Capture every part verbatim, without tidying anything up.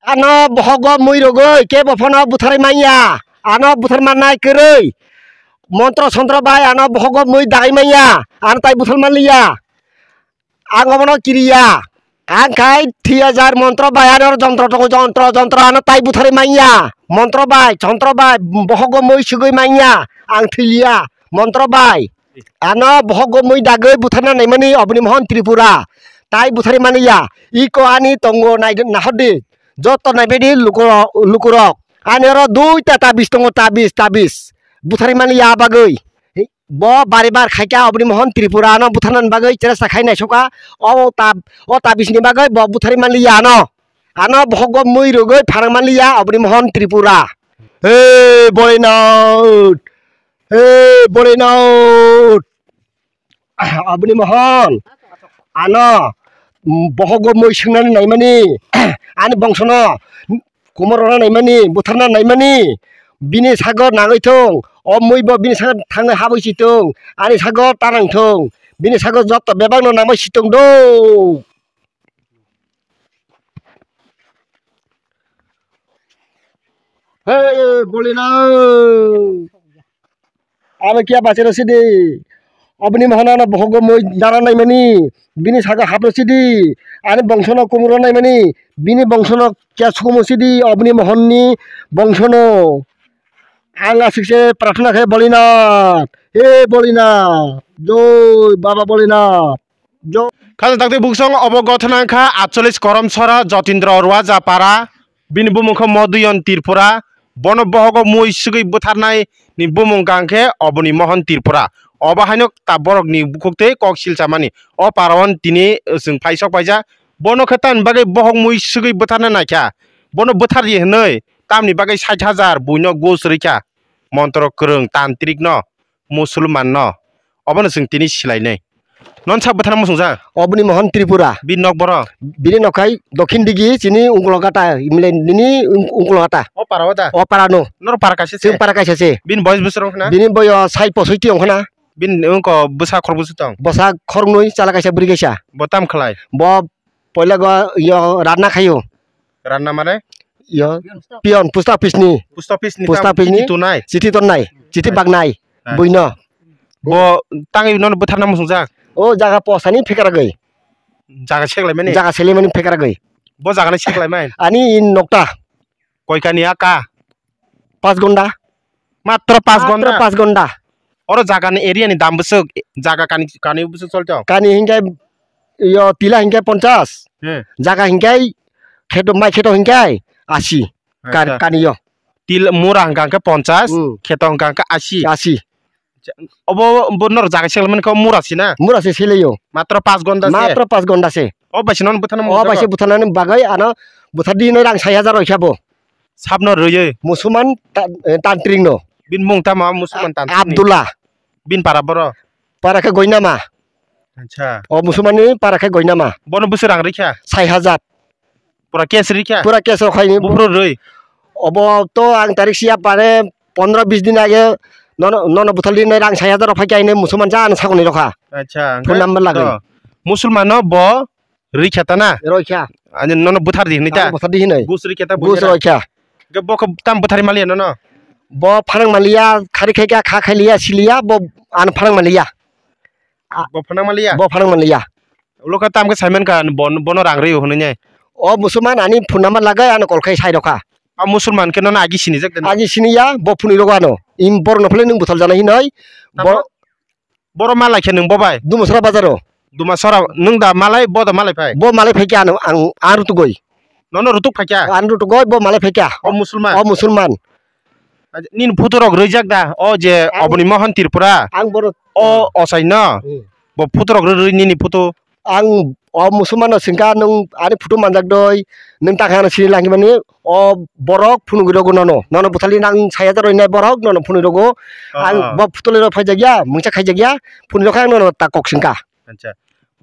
Ano bohogo mui rogoi kebo phano butharwi manya. Ano buthar mannai kwrwi. Montro sontro bai ano bohogo mui dagai manya. Ano tai buthar manliya. Ang obono kiriya. Ang khai thiya jar montro bai ano jontro tongo, jontro, jontro ano tai butharwi manya. Montro bai, sontro bai, bohogo mui sugwi manya. Ang thiliya. Montro bai. Ano bohogo mui dagwi butharna naimani Oboni Mohon Tripura. Tai butharwi manliya. Iko ani tongo nai-, nahardi. Joto naibedi lukurok, lukurok. Ani oro duita tabis tongo, tabis, tabis. Butharwi manliya bagwi. Bo bari bar khaikha Oboni Mohon Tripura ano butharnani bagwi chesta khai naisokha. O tab-, o tabisni bagwi bo butharwi manliya ano. Ano bohogo mui rogwi pharang manliya Oboni Mohon Tripura. Hey, Bolinath! Hey, Bolinath! Oboni Mohon, ano, mm, bohogo mui swngnani naimani, ani bongsono, komorona naimani, butharna naimani, bini sago nangwi thung, o mui bo bini sago thangwi habwi si thung, ani sago tanang thung, bini sago joto bebakno nangma si thung do. Hey, Bolinath! Abo kiya bacheno sidi. Oboni Mohon ano bohogo mui dara naimani. Bini sago hapno sidi. Ani bongsono kumuro naimani. Bini bongsono kiya sukumo sidi. Oboni Mohonni bongsono. Ang aswkse prarthana khe Bolinath. He Bolinath. Joi Baba Bolinath. Khajang takti buksong obo gothana wngkha atchollis Koromsora Jotindro Ruaja para, bini bumung khe Modoyon Tripura, bono bohogo mui swgwi bwtharnai ni bumung kang khe Oboni Mohon Tripura. Obo haino ta borok ni bukhuk tei kok silchamani. O para o tini, eh, chwng phaisok paijak. Bono khe tamni bagwi bohok mui swgwi bwtharna naikha. Bono bwthardi hwnwi tamni bagwi sait hajar buino gus rwikha. Montro kwrwng tantrik no. Musulman no. Obono chwng tini silainai. Non sak bwthana muchungjak? Oboni Mohon Tripura. Bini nok boro? Bini nok hai Dokhin Digi, chini Ungkulogata, imle nini Ung-, Ungkulogata. O para o da? O para no. Nor para kaisa se? Chwng para kaisa se. Bini boyos bwswk wngkha na? Bini boyos sai posoiti wngkha na. Bini wngko bwsa khorok bwswk tong? Bwsa khoroknwi, chala kaisa, bwrwi kaisa. Bo tam khlai? Bo poila go yo ranna khaio. Ranna mane? Yo, pion, post office ni. Post office ni. Post office ni. Chiti tunai? Chiti tongnai, chiti bagnai, buino. Bo tangwi nono bwtharna muchungjak? O jaga posani phekaragwi. Jaga seklaimani? Jaga seklaimani phekaragwi. Bo jagani seklaimani? Ani in nokta. Koikani aka? Pas gonda. Matro pas gonda? Matro pas gonda. Oro jaga ni area ni dam bwswk, jaga kani, kani bwswk choli tong? Kani hinkai yo tila hinkai ponchas. Hmm. Jaga hinkai kheto, mai kheto hinkai asi. Kan-, acha. Kani yo. Til mura hingka hingke ponchas, hmm, kheto hingka hingke asi. Asi. Obo bo norok jaga sel mani khe mura si na? Mura se sele yo. Matro pas gonda se? Matro pas gonda se. O bai se nono bwtharna. O bai se bwtharnani bagwi ano bwthardi hinwi rang sai hajar roi kha bo. Sabno rwui? Musulman ta-, eh, tantrik no. Bini mung tamo musulman tantrik ni? Abdullah. Bini para boro? Para khe Goinama. Acha. O musulman ni para khe Goinama. Bono bwswk rang rikha? Sai hajar. Pura cash rikha? Pura cash rok khaini. Buphuru rwi? Obo to ang tarik siya pare pondro bis din age nono, nono bwthardi hinwi rang sai hajar rok phaikha hinwi musulman cha ano sakoni rokha. Acha. Phone number lagwi. To, musulman no bo rikha ta na? Roikha. Ani nono bwthardi hinwi ta? Ang bwthardi hinwi. Gus rikha ta. Gus buira? Roikha. Ge bo khe tam bwthari maliya nono? Bo phanang maliya, khari khaikha, kha khailiya, siliya, bo ano phanang maliya. A- Bo phanang maliya? Bo phanang maliya. Ulo khe tam khe saiman kha, bon-, bono rang rwi hwnwi nai. O musulman ani phone number lagwi ano call khai sai rokha. A musulman khe nono agi sinijak de na? Agi siniya, bo phunui rogo ano. Im borno phele nwng bwthal jana hinwi. Tamo? Bo- Boro malai khe nwng bo bai? Dumasora bazaro. Dumasora nwng da malai, bo da malai phai? Bo malai phaikha ano ang, ang rutugoi. Nono rutuk phaikha? Ang rutugoi, bo malai phaikha. O musulman? O musulman. Nini photo rok rwijak da? O je ang Oboni Mohon Tripura. Ang bono. O osai no? Hmm. Bo photo rok rwi, rwi nini photo. Ang o musulman no singkha, nwng ani photo manjak doi, nwng ta khe ano sini langkhi mani, o borok phunugwi rogo nono, nono bwthali nang sai hajar roi nai borok nono phunugwi rogo. Ah, ang ah. Bo photo loi rok phaijak ya, mungsa khaijak ya, phunugwi rok khe ang nono ta kok singkha. Acha.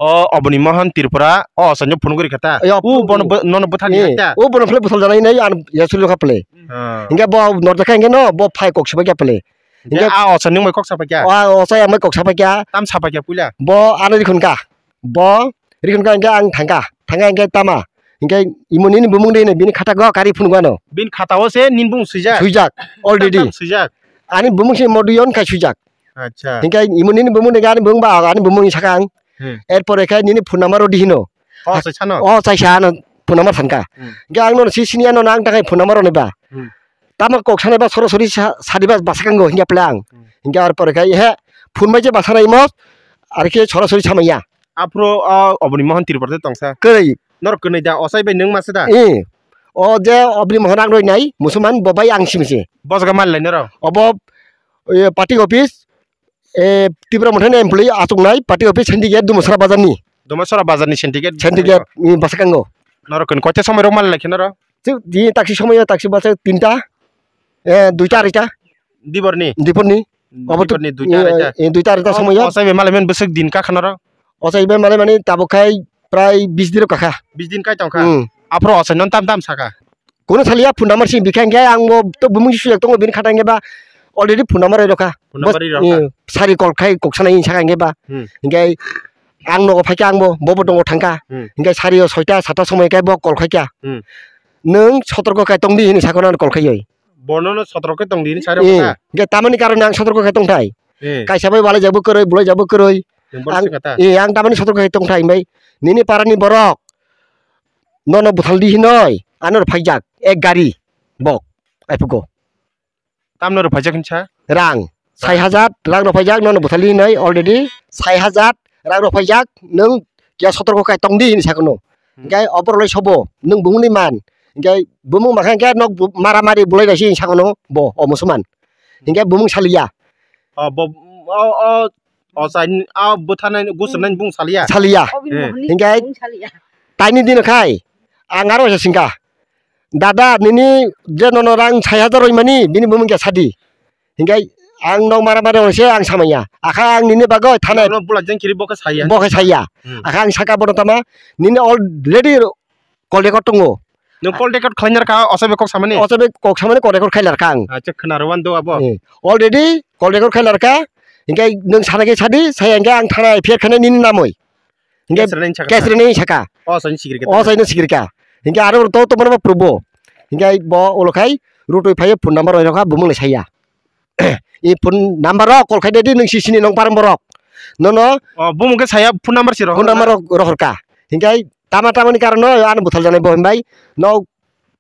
O Oboni Mohon Tripura, o osai no phunugwi rikha ta? Yo, u bono bo-, nono bwthali eh, ta? U bono phele bwthal janai nai, ano yasuli rokha pele. Ah. Hingke bo norjakha hingke no, bo phai kok sibai kha pele. Hingke a osai nwng bai kok sapai kha? O, a osai ang bai kok sapai kha. Tam sapai kha puila? Bo ano rikhon kha. Bo rikhon kha hingke ang thangkha, thangkha hingke tama, Hinkhe imo nini bumung de hino bini khata go kari phunuk ano. Bini khata o se nini bumung swijak? Swijak, already. Tam swijak? Ani bumung se Moduyon khai swijak. Acha. Hinkhe imo nini bumung de ani bumung ba ani bumung ni sakang. Hmm. Erpore khe nini phone number rw di hino. O, chaisa no? O, chaisa ano phone number sankha. Hmm. Hinkhe ang nono si sini ano nang takai phone number rw ni ba. Hmm. Tamo kok sanai ba sorosori sa-, sadi ba basa kango hinkhe plang. Hmm. Hinkhe ar pore khe he phone bai je basa nai mo, ar khe sorosori samaya. Aphuru, o, Oboni Mohon Tripura de tongsa. Kwrwi. Norok kwnwi da, ochai bai nwng masa da? Eh. O je Oboni Mohon ang roi nai, musulman bo bai ang simi se. Bo jaga mal lai norok? Obo, eh, party office, eh, Tripura Mothani employee achuk nai, party office syndicate Dumasra bazar ni. Dumasra bazar ni syndicate? Syndicate, eh, basa kango. Norok kwnwi koita somoi rok mal lai khe norok? Di taksi somoi taksi basa tinta, eh, duita arita. Diborni? Diporni. Obo to, diborni duita eh, arita. Eh, duita arita somoi. Ochai bai malai mani bwswk din kakha norok? Ochai bai malai mani tabuk khai prai bis din rok kakha. Bis din kai tongkha? Hmm. Aphuru ochai non tam tam saka? Kono saliya phone number si bikha hinkhe ang bo to bumung si sujak tongo bini khata hinkhe ba already phone number roi rokha. Phone number roi rokha. Eh, sari call khai kok sanai saka hinkhe ba. Hmm. Hinkhe ang nogo phaikha ang bo, bo bo tongo thangkha. Hmm. Hinkhe sari o soita sata somoi khe bo call khaikha. Hmm. Nwng sotorko khe tongdi hinwi sakha nang call khaiwi. Bono no sotorko khe tongdi hinwi sari o kha. Eh, hinkhe tamani karone ang sotorko khe tongthai. Eh. Kaisa bai balai jabo kwrwi, bulai jabo kwrwi. Ang, eh, ang tamani sotorko khe tongthai bai. Nini parani borok nono buthaldi hinoi, ano rw phaijak, ek gari, bok, aiphugo. Tamno rw phaijak hinsa? Rang, sai hajar rang rw phaijak, nono buthaldi hinoi, already sai hajar rang rw phaijak, nwng kiya sotorko kai tongdi hinwi sakono. Hmm. Hinkhe oborok lai sobo, nwng bumungni man, hinkhe bumung mankha hinkhe nok bu-, maramari bulai raisi hinwi sakono, bo, o musulman. Hinkhe bumung saliya. O, bo, o, o, O sai, a bwtharnai, gusrwnai bung saliya? Saliya. Obini mohonni bung saliya. Hinkhe taini dino khai, ang aro waisa singkha, "Dada, nini je nono rang sai hajar roimani, bini bumung khe sadi." Hinkhe ang nok mara mara se ang samaya. Akha ang nini bagoi thanai. Nono bula jeng kiri bo khe saya. Bo khe saya. Hmm. Akha ang saka bono tama, nini already call record tongo. Nwng call record khlaina rwkha, ochai bai kok samani? Ochai bai kok samani call record khaila rwkha ang. Acha, khwna rwban do abo. Eh, already call record khaila rwkha. Hinkhe nwng sana khe sadi, saya hinkhe ang thana F I R khainai nini namwi. Hinkhe case rwnaini saka. Case rwnaini saka. Ochaino sikirkha. Ochaino sikirkha. Hinkhe aro to to bono proof bo. Hinkhe bo ulo khai rutwi phaiyo phone number roi rokha bumung le saya. I phone number rok call khai de di, nwng si sini nong parang borok. Nono. O, bumung khe saya phone number si rohor. Phone number rok rohor ka. Hinkhe tama tama ni karon no ano buthal janai bo himbai. No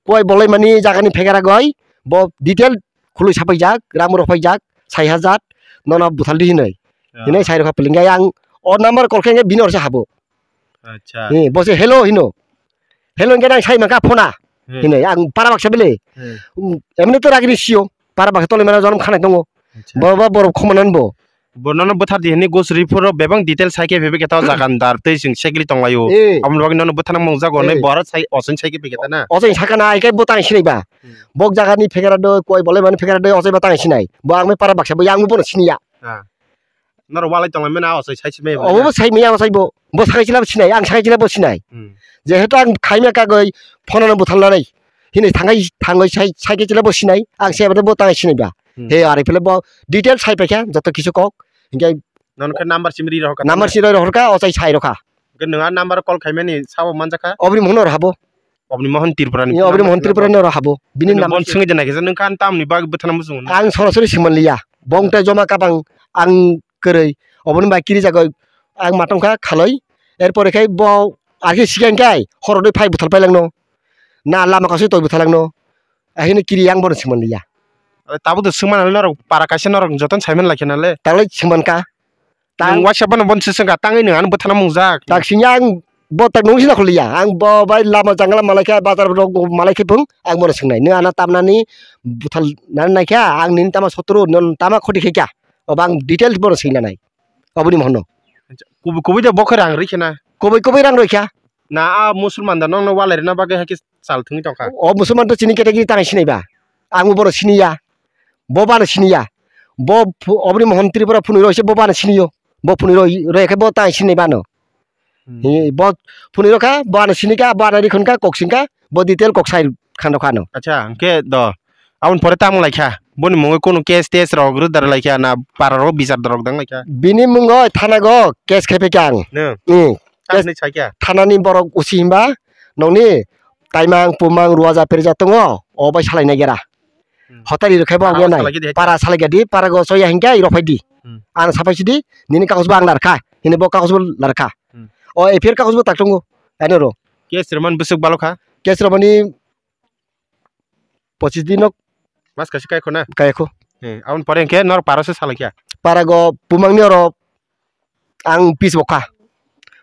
koi bolai mani jaga ni phegara goi. Bo detail khului sapai jak, ram rok phai jak, sai hajar, nono buthal di hinoi. Ya. Hinoi sai rok phai lingai ang o number call khai bini orsa habo. Acha. Ni bo se hello hino. Hello hinkhe nang sai mankha phona. Hmm. Hinoi ang para baksa bele. Hmm. Um, emni to ragini sio. Para baksa tole mena jonom khanai tongo. Acha. Bo, bo, borok khomanan bo. Bo nono bwthar di hinwi gos report rok bebak detail sai khe bebak khe ta jaga ni dar tei chwng segri tong laio. Eh. Aboni bagwi nono bwthar nang mung jago hinwi. Eh. Bo aro sai, ochaino sai khe bebak khe ta na. Ochaino sakha na, ai khe bo tang sinai ba. Hmm. Bok jaga ni phegara do, koi bolai mani phegara do, ochai ba tang sinai. Bo ang bai para baksa bo, yang bo bono siniya. Ah. Norok walai tonglaimani a ochai sai simai. Obo bo sai maya ochai bo. Bo sakai chila bo sinai, ang sakai chila bo sinai. Hmm. Jehetu ang khaima kagoi phone no buthalnani. Hini thangai, thangoi sai, sakai chila bo sinai, ang se bo tangai sinai ba. Hmm. He ari phele bo detail sai paikha, joto kisu kok. Hinkhe nono khe number simi ri rohorkha. Number simi ri rohorkha, ochai sai rokha. Hinkhe nwng a number call khaimani sabo manjakha? Oboni mohon no rohabo. Oboni Mohon Tripura ni. Oboni Mohon Tripura ni oro habo. Bini number. Bon swngwi de naikhe, nwng khan tamni bagwi bwthana muchungo. Ang sorasori swngmanliya. Bong tei joma kapang ang kwrwi. Oboni bai kiri jagoi ang matong kha khaloi. Erpore khai bo arke sigang kai horo doi phai bwthal pailangno. Na lama kausui toi bwthalangno. Ahino kiri ang bono swngmanliya. Tabuk to swngmana le norok para kaisa norok jotono saiman laikha nale. Talai swngmankha. Nwng WhatsApp no bon se swngkha, tangwi nwng ano bwthana mungjak. Tak sini ang bo tak nung sina khuliya. Ang bo bai lama jangla malai kha, bazar rok malai khe phung, ang bono swngnai. Nwng ano tamnani buthal nani naikha, ang nini tama sotro, non tama khoti khaikha. Obo ang details bono swngna nai. Oboni mohonno. Kubui kubui de bo khe rang rikhe na. Kubui kubui rang rikha. Na a musulman da nokno walai rina bagwi hakhe sal thwngwi tongkha. O musulman to chini category tang sinai ba. Ang bo bono siniya. Bo bano siniya. Bo phu-, oboni mohon Tripura phunui roi se bo bano siniyo. Bo phunui roi, roi khe bo tang sinai bano. Hmm. Hi, bo phunui rokha, bo ano sinika, bo ano rikhon kha, kok singkha, bo detail kok sai khan rokha ano. Acha, hwnkhe do. Aboni pore tamo laikha. Boni mungwi kunu case tes rok rwdar laikha na para rok bichar rok dang laikha. Bini mungo thana go case khe phaikha ang. Hmm. Tamni saikha? Thanani borok usi himba, Nokni taimang, pumang, ruaja, perja tongo, o bai salai nai gera. Hmm. Hotari rwkhai bo ang Para yanai. Salai gidi. Para salai gidi, para go soya hingkhe rw phai di. Hmm. Ang sapai sidi, nini kagus bo ang larkha, hini bo kagus bo larkha. Hmm. O F I R kagus bo tak tongo, ano ro. Case rwman bwswk balo kha? Case rwmani pochis din nok. Mas kaisa kai kho na? Kai kho. Hmm. Aboni pore hingkhe nor para se salai kha? Para go pumang ni oro ang pis bokha.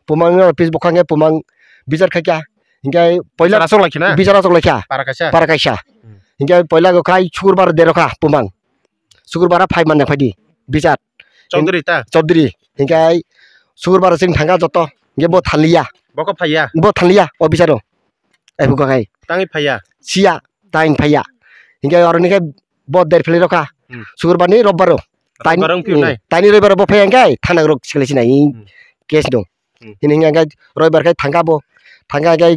Pumang ni oro pis bokha hingkhe pumang bichar khai kha. Hingkhe poila Bichar aswk lai kha na? Bichar aswk lai kha. Para kaisa? Para kaisa. Hmm. Hingkhe poila go khai sukurbar dero kha pumang. Sukurbar phai manna phai di. Bichar. Chaudhary ta? Chaudhary. Hingkhe sukurbar sing thangkha joto. Hingkhe bo thaliya. Boko phaiya? Bo thaliya o bicharo. Ai buka kai. Tangwi phaiya? Siya, tang phaiya. Hingkhe oro ni khe bo der philai rokha. Hmm. Sukurbar ni robbar ro. Robbar wng phiyok nai? Tani robbar bo phai hingkhe thana rok sikle sinai. Hmm. Case dong. Hmm. Hini hingkhe roibar khai thangkha bo. Thangkha khai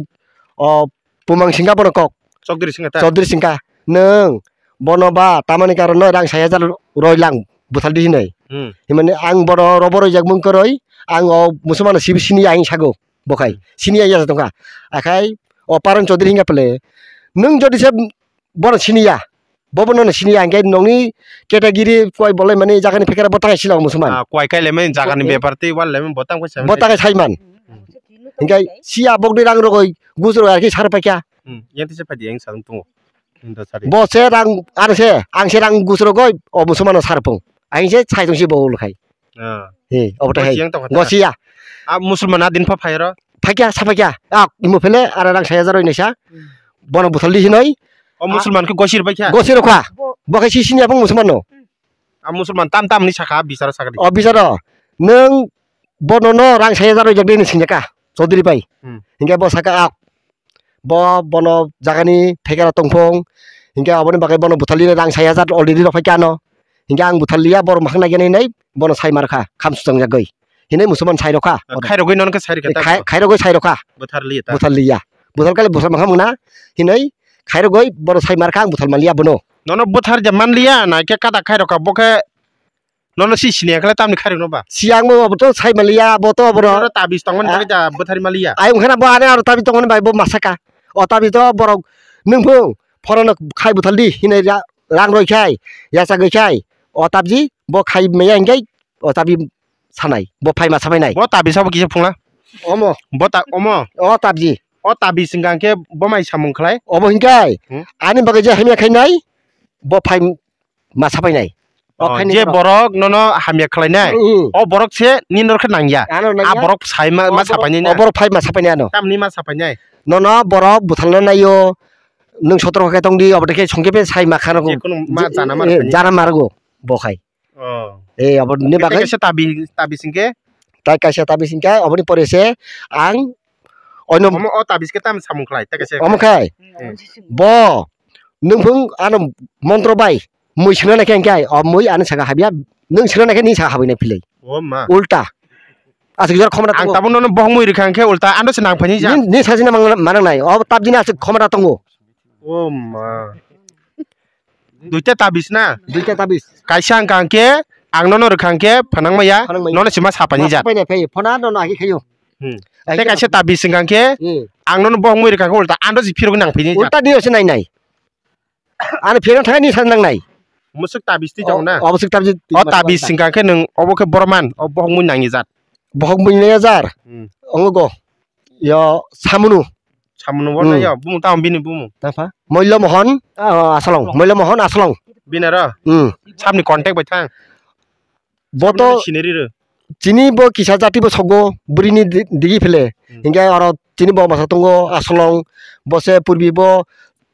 o pumang singkha bono kok. Chaudhary singkha ta? Chaudhary singkha. Nwng bono ba tamani karon no rang sai hajar roi lang buthal di hinoi. Hmm. Himani ang bono robo roi jak mung koroi ang o musulman sibi sini ang sago bokhai. Hmm. Sini ya ya tongkha. Akhai o Paran Chaudhary hingkha pele nwng jodi se bono sini ya. Bobo no sini ya, hingke nongni category koi bolai mani jaga ni phekera bo tangai sila musulman. Ah, koi kai lemai jaga ni bepar tei wal lemai bo tang koi sai. Bo tangai sai man. Hmm. Hingke siya bok ni rang rogoi gusro ar ki sar paikya. Hmm, yang tise padi yang sang tungo. Inda sari. Bo se rang, ar se, ang se rang gusro goi, o musulman no sar pung. Ang se sai tong si bo ul khai. Ah. He, obo ta hai. Gosi yang tong kha ta? Gosi ya. Ah, musulman adin pha phai ro? Phai kya, sa phai kya. Ah, imo phele, ara rang saya jaroi naisa. Hmm. Bono buthal di hinoi. O musulman khe gosi rwbai kha? Gosi rwkha. Bo khai si sini abang musulman no. Ah, musulman tam tam ni sakha, bicharo sakha di. O bicharo. Nwng bono no rang saya jaroi jak de ni sinjaka. Chaudhary bai. Hmm. Hingke bo saka, ah, bo bono jagani phekera tongphung, hinkhe aboni bagwi bono buthal rina rang sai hajar already rok phai kha ano. Hinkhe ang buthal liya, borok makhang naigenai hinwi bono sai mar kha, kham suchang jagwi hinwi musulman sai rok kha. Khairogwi nono khe sai rikha ta? Khai-, khairogwi sai rok kha. Buthal liya ta? Buthal liya. Buthal kali buthal makhang mungna hinwi khairogwi bono sai mar kha, ang buthal man liya bono. Nono buthar ja man liya, na khe kada khairok kha, bo khe Nono si sini khle tamni kharwi no ba? Si ang bo to sai maliya, bo to bo. Nono tabis tongmani bagwi da bwthari maliya. Ai ungkhana bo ane aro tabis tongmani bai bo masaka. O tabis to borok nungphung phorono khai bwthal di hinai ra-, rang roi khai, yacha gwi khai. O tabji bo khai maya hingai o tabi sanai. Bo phai ma sabai nai. Bo tabis abo kisa phungla? Omo. Bo ta-, omo. O tabji. O tabis hingka khe bo mai samung khlai? Obo hinkai. Hmm? Ani bagwi je hamya khai nai, bo phai ma sapai nai. O Oh, khaini je borok. Borok nono hamya khlai nai. Mm. O borok se nini rok khe nangya. Ano nangya. A borok sai ma, ma sapai nai na. O borok phai ma sapai nai ano. Tamni ma sapai nai. Nono borok buthalna naio. Nwng sotro khe tong di, obo khe songke pe sai ma khano. Je kono ma jana ma rwkha ni. Jana ma rwgo bo khai. Oh. Eh, obo ni bagwi. Kaisa tabi, tabi singke? Tai kaisa tabi singke, oboni pore se ang oino. Omo o tabis khe tam samung khlai, ta kaisa. Omo khai. Hmm. Bo, nwng phung ano montro bai, mui sino na khe, o mui ano saka habya, nwng sino na khe ni saka habwi na philai. O ma. Ulta. Aswk jora khomra. Ang tongo. Tabuk nono bohong mui rikha khe ulta ano se nang phani ja. Ni, ni sasi na mang, manang nai. O tabjini aswk khomra tongo. O ma. Duita tabis na? Duita tabis. Kaisa ang kang khe, ang nono rwkha khe phanang maya, phanang maya. Nono sima sapai ni ja. Sapai nai phai, phona nono agi khayo. Hmm. Agi. Tei kaisa tabis wngkha khe, hmm, ang nono bohong mui rwkha khe ulta ano si phirok nang phini ja. Ulta dino se nai nai. Ano phirok thang ni sa nang nai. Musuk tabis ti jong na? O, o musuk tabis. O tabis wngkha khe nwng obo khe borman, o bohong mui nang ni jat. Bohong mui nang ni jat. Hmm. Ongo go. Yo samunu. Samunu bo. Hmm. Yo, bumung tamo bini bumung. Tapa? Moillo Mohon, ah, Asolong. Moillo Mohon Asolong. Bini ro? Hmm. Sabni contact bai thang. Boto. Samunu siniri ro. Chini bo kisa jati bo sogo, bwrwini di-, digi phele. Hmm. Hinkhe oro chini bo masa tongo Asolong, bo se purbi bo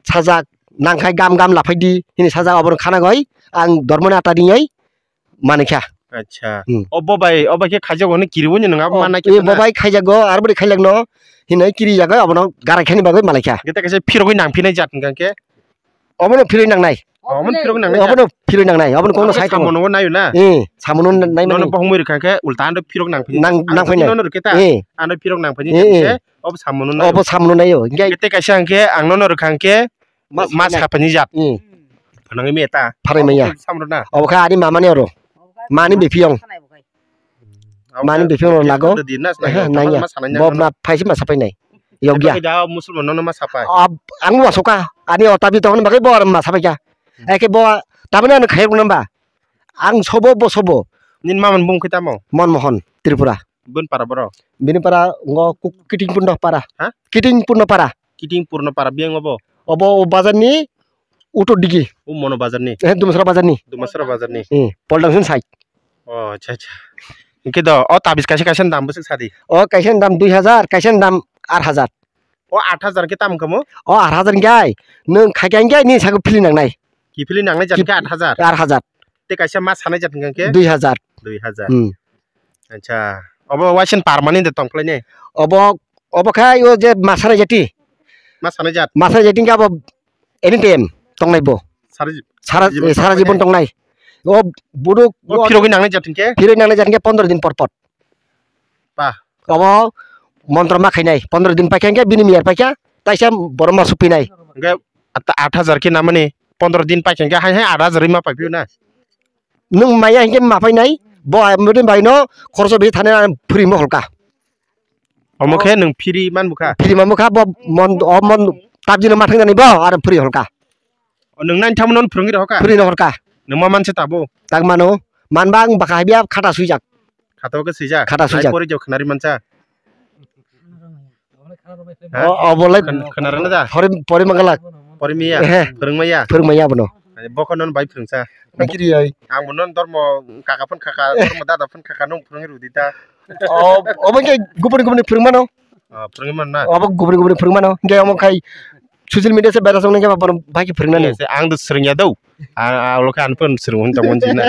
sajak nangkhai gam gam laphai di, hini sajak oborok khana goi, ang dormoni ata ringoi. Manikha. Acha. Hmm. O bobai, o bai khe khaijago hwnwi kiriwi nw nang abo. Oh, manna khe eh, bobai khaijago, aro bwrwi khailak no hinwi kiri jago, abono garai khani bagwi malaikha. Gete kaisa phirogwi nang phinai jat hingkha khe. Obono phirwi nang nai. Obono phirogwi nang nai jat. Obono phirwi nang nai, obono kono sai tongo. Samono nayo na? Eh, samono nai mani. Nono bohong mui rwkha khe ulta ano phirok nang phini. Nang, nang phini. Nono rwkhe ta? Eh. Ano phirok nang phini. Eh, eh. Obo samono nayo. Obo samono nayo. Hingkhe gete kaisa hingkhe ang nono rwkha khe Mas ma phainai. Sapaini jat. Hmm. Phanangwi meta. Phanai maya. Samro na. Obo kha ani mamani oro. Mani bipiyong. Mani bipiyong oro lago. Di na. Ehe, nangya. Bo ma phaisi ma sapainai. Yogya. Bagwi da musulman no ma sapai. Ab-, ang ma soka. Ani o tabi tong bagwi bo ma sapai kya. Eke bo tabana no khayok namba. Ang sobo bo sobo. Nin maman bung khitamo. Monmohon Tripura. Bun para boro. Bini para ngo kuk-, Kiting Purno para. Ha? Kiting Purno para. Kiting Purno para biyang obo. Obo o bazar ni utor digi. O Mono bazar ni. Eh, Dumasra bazar ni. Dumasra bazar ni. Hmm, Poldang sin side. O, acha, acha. Hingke do, o tabis kaisa kaisa ni dam bwswk sadi? O kaisa ni dam dui hajar, kaisa ni dam ar hajar. O aat hajar ke tam kamo? O aat hajar hingke ai, nwng khaikha hingke ni sago phili nangnai. Ki phili nangnai jat hingke aat hajar? Ar hajar. Te kaisa ma sanai jat hingke? Dui hajar. Dui hajar. Hmm. Acha. Obo waisen permanent de tongkhlai ne? Obo, obo khai o je ma sanai jati. Ma sanai jat? Ma sanai jati hingke abo anytime tongnai bo. Sara ji-, sara, sara jibon eh, sara tongnai jibon ne? Tongnai. O buduk, o o phirogwi nangnai jat hingke? Phirogwi nangnai jat hingke pondro din por por. Ba. Obo montro ma khainai, pondro din paikha hingke bini miyar paikha, taisa borok ma supinai. Hingke at-, aat hajar ke namani, pondro din paikha hingke hai hai aat hajar ma paipio na? Nwng maya hingke ma painai, bo ai mudin bai no khoroksa bi thani phiri mo holka. Omo khe nwng phiri man bukha? Phiri man bukha, bo mon, o mon tabjino ma thangjani bo, aro phiri holka. O nwng nani tamo non phwrwngwi rohorka? Phwrwngwi rohorka. Nwng ma manse tabo? Tak mano. Manba ang bwkha habya khata swijak. Khata o khe swijak? Khata swijak. Ai pori jok khnari mansa. Ha? O, o bolai. Khn-, khnarana da? Pori, pori mangalak. Pori miya? Ehe. Phwrwng maya? Phwrwng maya bono. Ani bokho non bai phwrwngsa. Kiri ai. Ang bono dormo kaka phon kaka, dormo dada phon kaka nung phwrwngwi rwdi ta. O, obo khe gubun gubun phwrwng mano. O, phwrwngwi mano na? Obo gubun gubun phwrwng mano. Hingke omo khai social media se beta song nangkhe bapang bai khe phwrwng nani. Yes, ang do swrwngya do. A, a, ulo khe ang phone swrwng hwn tong hwn jina.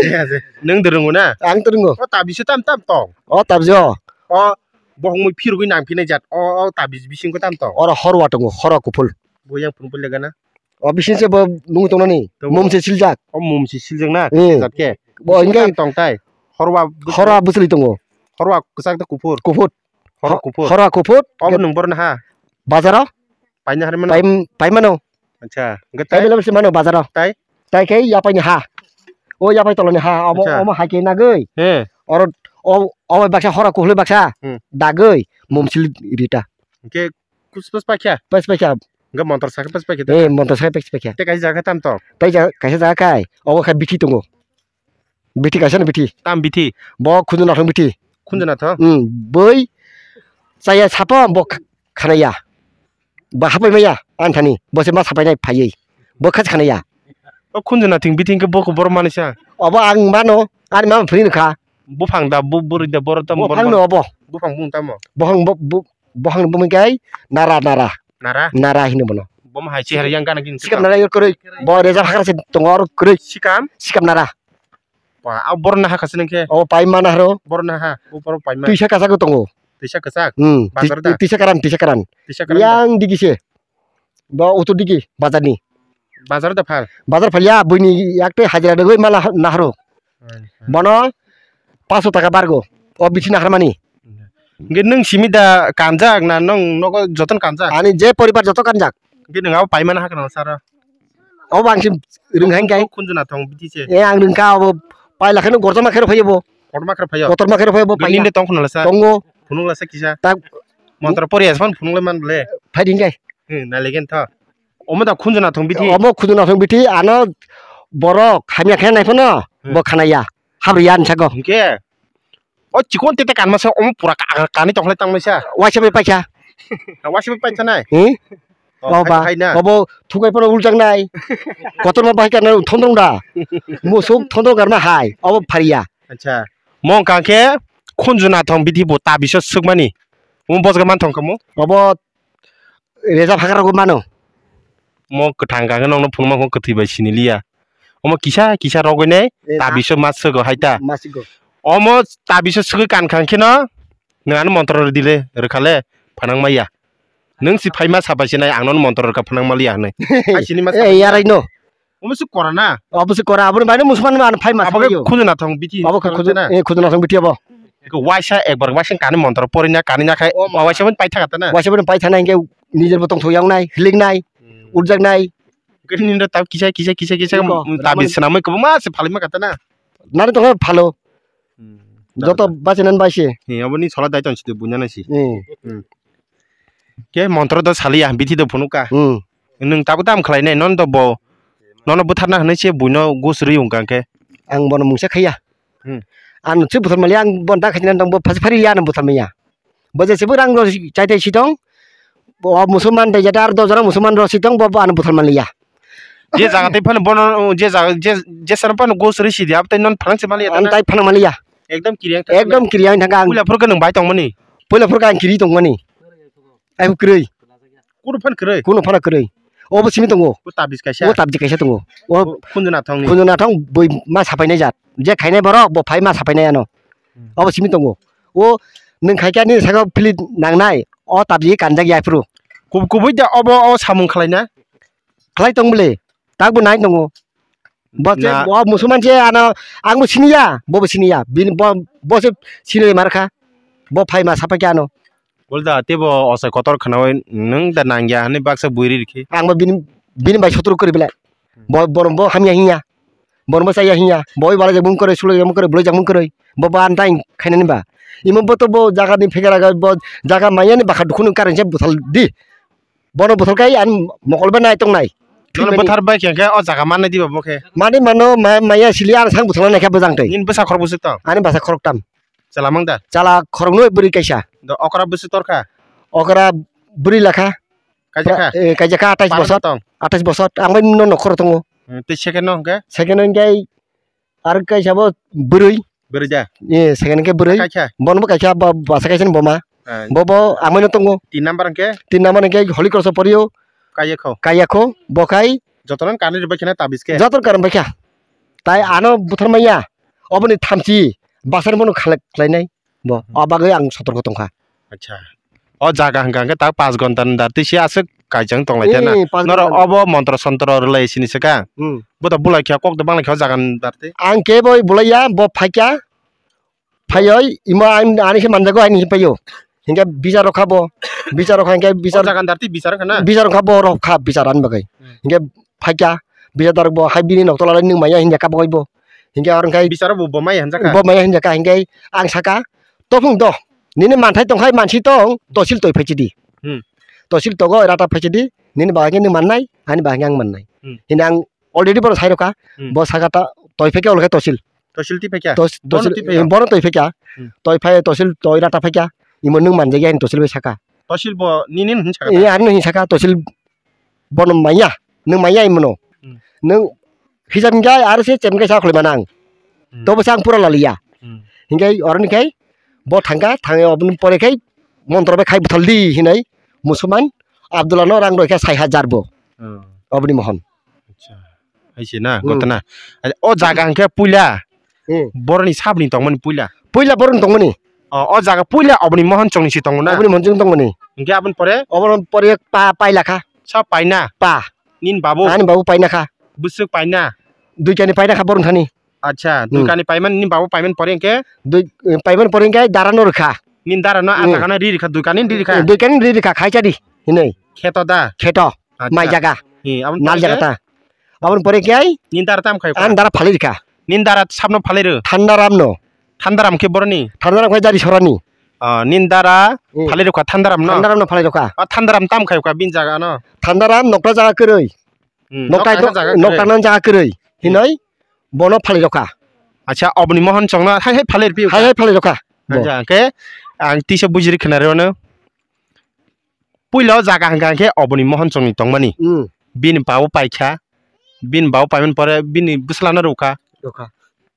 Yes. Nwng do rwngo na? Ang to rwngo. O tabiso tam tam tong. O tabiso. O bohong mui phirogwi nang phina jat. O, o tabis bising ko tam tong. Oro horwa tongo, horwa kuphul. Bo yang phun pul lega na? O bising se bo nung tong nani. Tongo. Mum se siljak. O mum se siljak na? Hmm. Jat khe. Bo bising hingke tam tong tai. Horwa bwsli. Horwa bwsli tongo. Horwa kwchak ta kuphur. Kuphur. Horo kuphur. Horo kuphur. Obo nwng borno ha? Bazaro. Paina hari mano? Paim-, paimano. Acha. Hwnkhe tai? Available se mano bazaro. Tai? Tai khe yapai ni ha. O yapai toloni ha. Omo, acha, omo hai khe nagwi. He. Oro, o, o baksa horo kuhului baksa. Hmm. Dagwi. Mumsil rita. Hwnkhe kus pas paikha? Pas paikha. Hwnkhe montor sakhe pas paikha ta? Eh, montor sakhe pas paikha. Te kaisa jaga tam to? Tai jaga, kaisa jaga kai. Obo khe bithi tongo. Bithi kaisa no bithi. Tam bithi? Bo khunju nathong bithi. Khunju nathong? Hmm, boi chaya sapa bo kh-, khanaya. Bo hapai maya, ani thani. Bo se ma sapai nai phaiwi. Bo khas khanaya. O khunju nathong bithi hwnkhe bo khe borok manwi sa? Obo ang mano, ani mama phwrwngwi kha. Buphang da, bu-, bwrwi da, borok tamo borok. Buphang no obo. Buphang bung tamo? Buphang bo-, bu-, Buphang bumui kai nara, nara. Nara? Nara hino bono. Bomo hai chihar yang gana gini sikam sikam. Nara yo kwrwi. Bo reza hakra se tongo oro kwrwi. Sikam? Sikam nara. Ba, a borok na hakha se nang khe. O pai mana haro. Borok na ha, o borok pai ma. Twisa kasak tongo. Twisa kasak? Hmm. Bazar da? Twi-, twisa karan, twisa karan. Twisa karan da? Yang digi se. Bo utu digi, bazar ni. Bazar da phal? Bazar phal ya, buini yakte hajira degoi mala naharo. Bono paso taka bargo. O bithi naharmani. Hingke nwng simi da kanjak na nwng nogo jotono kanjak? Ani je poribar joto kanjak. Hingke nwng abo paimani hakhe nang sara? Obo ang sim rwng hai kai. Khunju nathong bithi se. E ang rwngkha obo paila kheno gorjoma khe rw phaiyo bo. Kotorma khe rw phaiyo? Kotorma khe rw phaiyo bo paila. Nini tong khunala sa? Tongo. Phunukla sa kisa? Tak. Montra pori asman phunukla man bole. Phai ding kai. Hmm, nalegen tho. Omo da khunju nathong bithi? Omo khunju nathong bithi, ano borok hamya khe nai phano, hmm, bo khanaya. Habri ya nsa go. Hingke, o chikon tete kanma sa, omo pura ka-, ka-, kani tongkhlai tangmai sa. Waisa bai paikha. Waisa bai paikha nai? Hmm? O, obo ba, hai, hai na. Obo thukai phano uljak nai. Kotorma bai kana thondrong da. Musuk thondrong garma hai. Obo phariya. Acha. Mong kangkhe khunju nathong bithi bo ta biso sukmani. Omo bojga man thong kamo? Obo Reza phakra rok mano. Mo kwthang kha khe nokno phunukma kho kwthwi bai siniliya. Omo kisa kisa rogwi nai. Eh, ta na. Biso ma swgo hai ta. Ma swgo. Omo ta biso swgwi kan kha khe no nwng ano montro rwdi le rwkha le phanang maya. Nwng si phaima sa bai se nai ang nono montro rwkha phanang maliya hinwi. Hai sini ma sa. Eh, yarai no. Omo se kora na? Obo se kora, aboni bai no musulman man phai ma. Abo khe khunju nathong bithi. Abo khe khunju, eh, khunju nathong bithi abo. Eko waisa ekbar waisa kani montro porina kani na khai. O, waisa boni pai thaka ta na. Waisa boni pai thana hingke nijer bo tongthok yang nai, hilik nai, hmm, urjak nai. Kini ndo tab kisa kisa kisa kisa iko, tabi ramani swnamwi kwbangma se phalima kata na. Nari tongkha phalo. Hmm. Joto bachainan bai se. He, aboni sola dai tong si bunya nai si. Hmm. Hmm. Ke montro do saliya, bithi do phunuka. Hmm. Nwng tabuk tam khlainai, nono do bo, nono butharna hwnwi se buino gus rwi wngkha khe. Ang bono mungsa khaiya. Hmm. Ano se buthar maliya, ang bon da khaina dong, bo phasi phari ya ano buthar maya. Bo jese bo rang rw chaitai sitong, bo musulman dai jata ar dojora musulman rw sitong, bo, bo ano buthar maliya. Je jaga tei phano bono, je jaga, je, je sano phano gus rwi sidi, abo tei non phanang se maliya. Ang tana? Tai phano maliya. Ekdom kiri ang thangkha. Ekdom kiri ang thangkha ang. Puila phuru khe nwng bai tongmani? Puila phuru khe ang kiri tongmani. Ai kwrwi. Kuno phan kwrwi? Kuno phano kwrwi. Obo simi tongo. O tabis kaisa? O tabis kaisa tongo. O khunju nathong ni? Khunju nathong bui ma sapainai jat. Je khainai borok bo phai ma sapainai ano. Hmm. Obo simi tongo. O nwng khaikha nini saka philip nangnai. O tabis kanjak ya phuru. Kub-, kubui da obo o samung khlaina? Khlai tong bwle, tak bo nai tongo. Bo se, na- bo musulman se ano, ang bo siniya, bo bo siniya. Bini bo, bo se sinoi mar kha. Bo phai ma sapai khe ano. Bolda tei bo osai kotor khnawi nwng da nangya hwnwi baksa bui ri rikhi. Ang bo bini, bini bai sotro kwrwi belai. Bo, bo, bo hamya hinya. Bo bo chaya hinya. Bo bai balai jak mung kwrwi, sulai jak mung kwrwi, bwlai jak mung kwrwi. Bo, bo antai khainani ba. Imo bo to bo jaga ni phegera ga, bo jaga maya ni bakha dukhu nung karang se buthal di. Bono buthar kai ani mokol bai nai tong nai. Nono buthar bai khe, khe o jaga mannai diba bo khe? Mani mano ma-, maya sili ang sang buthar nai khe bwjang twi. Nini bwsa khorok bwswk tong? Ani bwsa khorok tam. Chwla mang da? Chwla khorok noi bwrwi kaisa. Do okra bwswk tor kha? Okra bwrwi lakha. Kaisa kha? Eh, kaisa kha atais bosor. Tong? Atais bosor. Ang bai no nokhor tongo. Hmm, tei second no hwnkhe? Second no hwnkhe Ar kaisa bo bwrwi. Bwrwi da? Eh, second khe bwrwi. Kaisa? Bono bo kaisa bo, basa kaisa ni boma. Ah. Bo, bo amaino tongo. Tin number hwnkhe? Tin number hwnkhe Holy Cross o porio. Kaya kho? Kaya kho, bo khai. Jotono kanwi rwbai kheno tabis khe? Jotono kanwi rwbai kha. Tai ano buthar maya. Oboni thamchi basar bono khalak khlainai. Bo, hmm, o bagwi ang sotorko tongkha. Acha. O jaga hwnkha hwnkhe tak paanch ghonta ni dar twi se aswk kaichang tong lai tei na. Eh, paanch ghonta ni. Norok obo montro sontro rwlai sini se ka? Hmm. Bo to bulai kha kok to banglai kha o jaga ni dar twi. Ang kebo bulaiya, bo phaikha. Phaioi imo ang ani khe manjago ani khe paio. Hingke bichar rokha bo. Bichar rokha hingke bichar. O jaga ni dar twi bichar wngkha na? Bichar rokha bo rokha bichar ani bagwi. Hmm. Hingke phaikha, bisadar bo hai bini nok tola nwng maya hinjakha bo, bo hinkhe oro khe bicharo bo, bo maya hinjakha? Bo maya hinjakha, hinkhe ang sakha, "Tophung do, nini manthai tongkhai mansi tong, tosil toi phaichidi." Hmm. Tosil togo rata phaichidi, nini bahai khe nwng mannai, ani bahai khe ang mannai. Hmm. Hini ang already bono sai rokha, hmm, bo sakha ta toi phaikhe olo khe tosil. Tosil twi phaikha? Tos-, bono tosil, twi phaio? Bono toi phaikha. Hmm. Toi phai, tosil toi rata phaikha. Imo nwng manjakya hini tosil bai sakha. Tosil bo nini hin sakha? Eh, ano hin sakha, tosil bono manya, nwng manya imono. Hmm. Nwng hisab hinkhe aro se chem kaisa khwlai mano ang. Hmm. Tobo se ang pura laliya. Hmm. Hinkhe oroni khai bo thangkha, thangwi oboni pore khai montro bai khai bwthaldi hinwi musulman Abdullah no rang roi khe sai hajar bo. Hmm. Oboni mohon. Acha. Hai se na, hmm, gotna. O jaga hwnkhe puila. Hmm. Boroni sabni tongmani puila. Puila boroni tongmani. O, o jaga puila oboni mohon chongni si tongo na? Oboni mohon chong tongmani. Hwnkhe aboni pore? Oboni pore pa, paila kha. Sa paina? Pa. Nini babu? Ani babu paina kha. Bwswk paina? Duitani paina kha boroni thani. Acha, hmm, duikani paiman nini babu paiman pore hwnkhe? Dui, eh, paiman pore hwnkhe dara no rwkha. Nini dara no, hmm, acha gana ri rikha, duikani ri rikha? Eh, duikani ri rikha, khaisa di hinwi. Kheto da? Kheto. Acha. Mai jaga. Hi, aboni nal pore jaga khe? Ta. Aboni pore khe ai? Nini dara tam khai kha? Ani dara phalwi rikha. Nini dara sabno phalwi rw? Thandaram no. Thandaram khe boroni? Thandaram khe jari sorani. Ah, nini dara, hmm, phalwi rwkha Thandaram no? Thandaram no phalwi rwkha. Ah, Thandaram tam khai kha bini jaga no? Thandaram nokta jaga kwrwi. Hmm, nokta nokta jaga kwrwi. Nokta nang jaga kwrwi. Hmm. Hinoi bono phalwi rwkha. Acha, oboni mohon chongno hai hai phalwi rw phi kha? Hai hai phalwi rwkha. Bo. Acha, khe ang tisa bujiri khna rw no. Puila o jaga hwnkha khe oboni mohon chongni tongmani. Hmm. Bini babu paikha. Bini babu paimani pore bini bwsla no rwkha. Rwkha.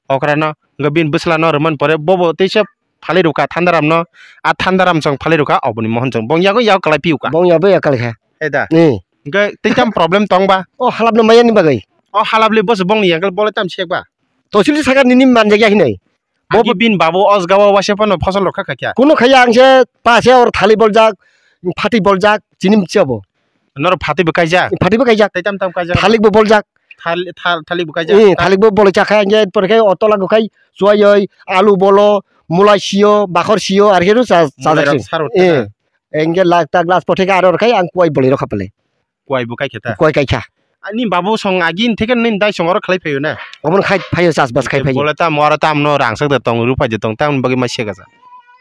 Okra no, hwnkhe bini bwsla no rwmani pore bobo teisa phalwi rwkha Thandaram no. A Thandaram chong phalwi rwkha oboni mohon chong. Bong yago yago kwlai phi kha. Bong yago yago kwlai kha. He da? Eh. Hwnkhe tei tam problem tong ba? O halap no maya ni bagwi. O halap le boso bongni yang khe bole tam sek ba? Tosil saka nini manjak ya hinai. Bo agi bo bin babu osgao waisa phano phosol rok kha khaikha. Kuno khaya ang se pa se or thali boljak, phati boljak, chini mchia bo. Noro phati bo kaijak? Phati bo kaijak. Tei tam tam kaijak? Thalik bo boljak. Thal-, thal-, thalik bo kaijak? Eh, thalik bo bolai chakha ang je por khe otola go khai chuai oi, alu bolo, mulai sio, bakhor sio, ar khe cha, cha mulai jak rok sing. Sar utte eh, na? Ang je lak tak glass potheka aro khai ang kuai bolai rok khapale. Kuai bo kaikha ta? Kuai kaikha. Ani babu song agin theke nini dai song oro khlai phaio na? Obono khai phaio, chas bas khai phaio. Bole tamo aro tamno rangsak de tong, rupai de tong, tamni bagwi ma sega ja.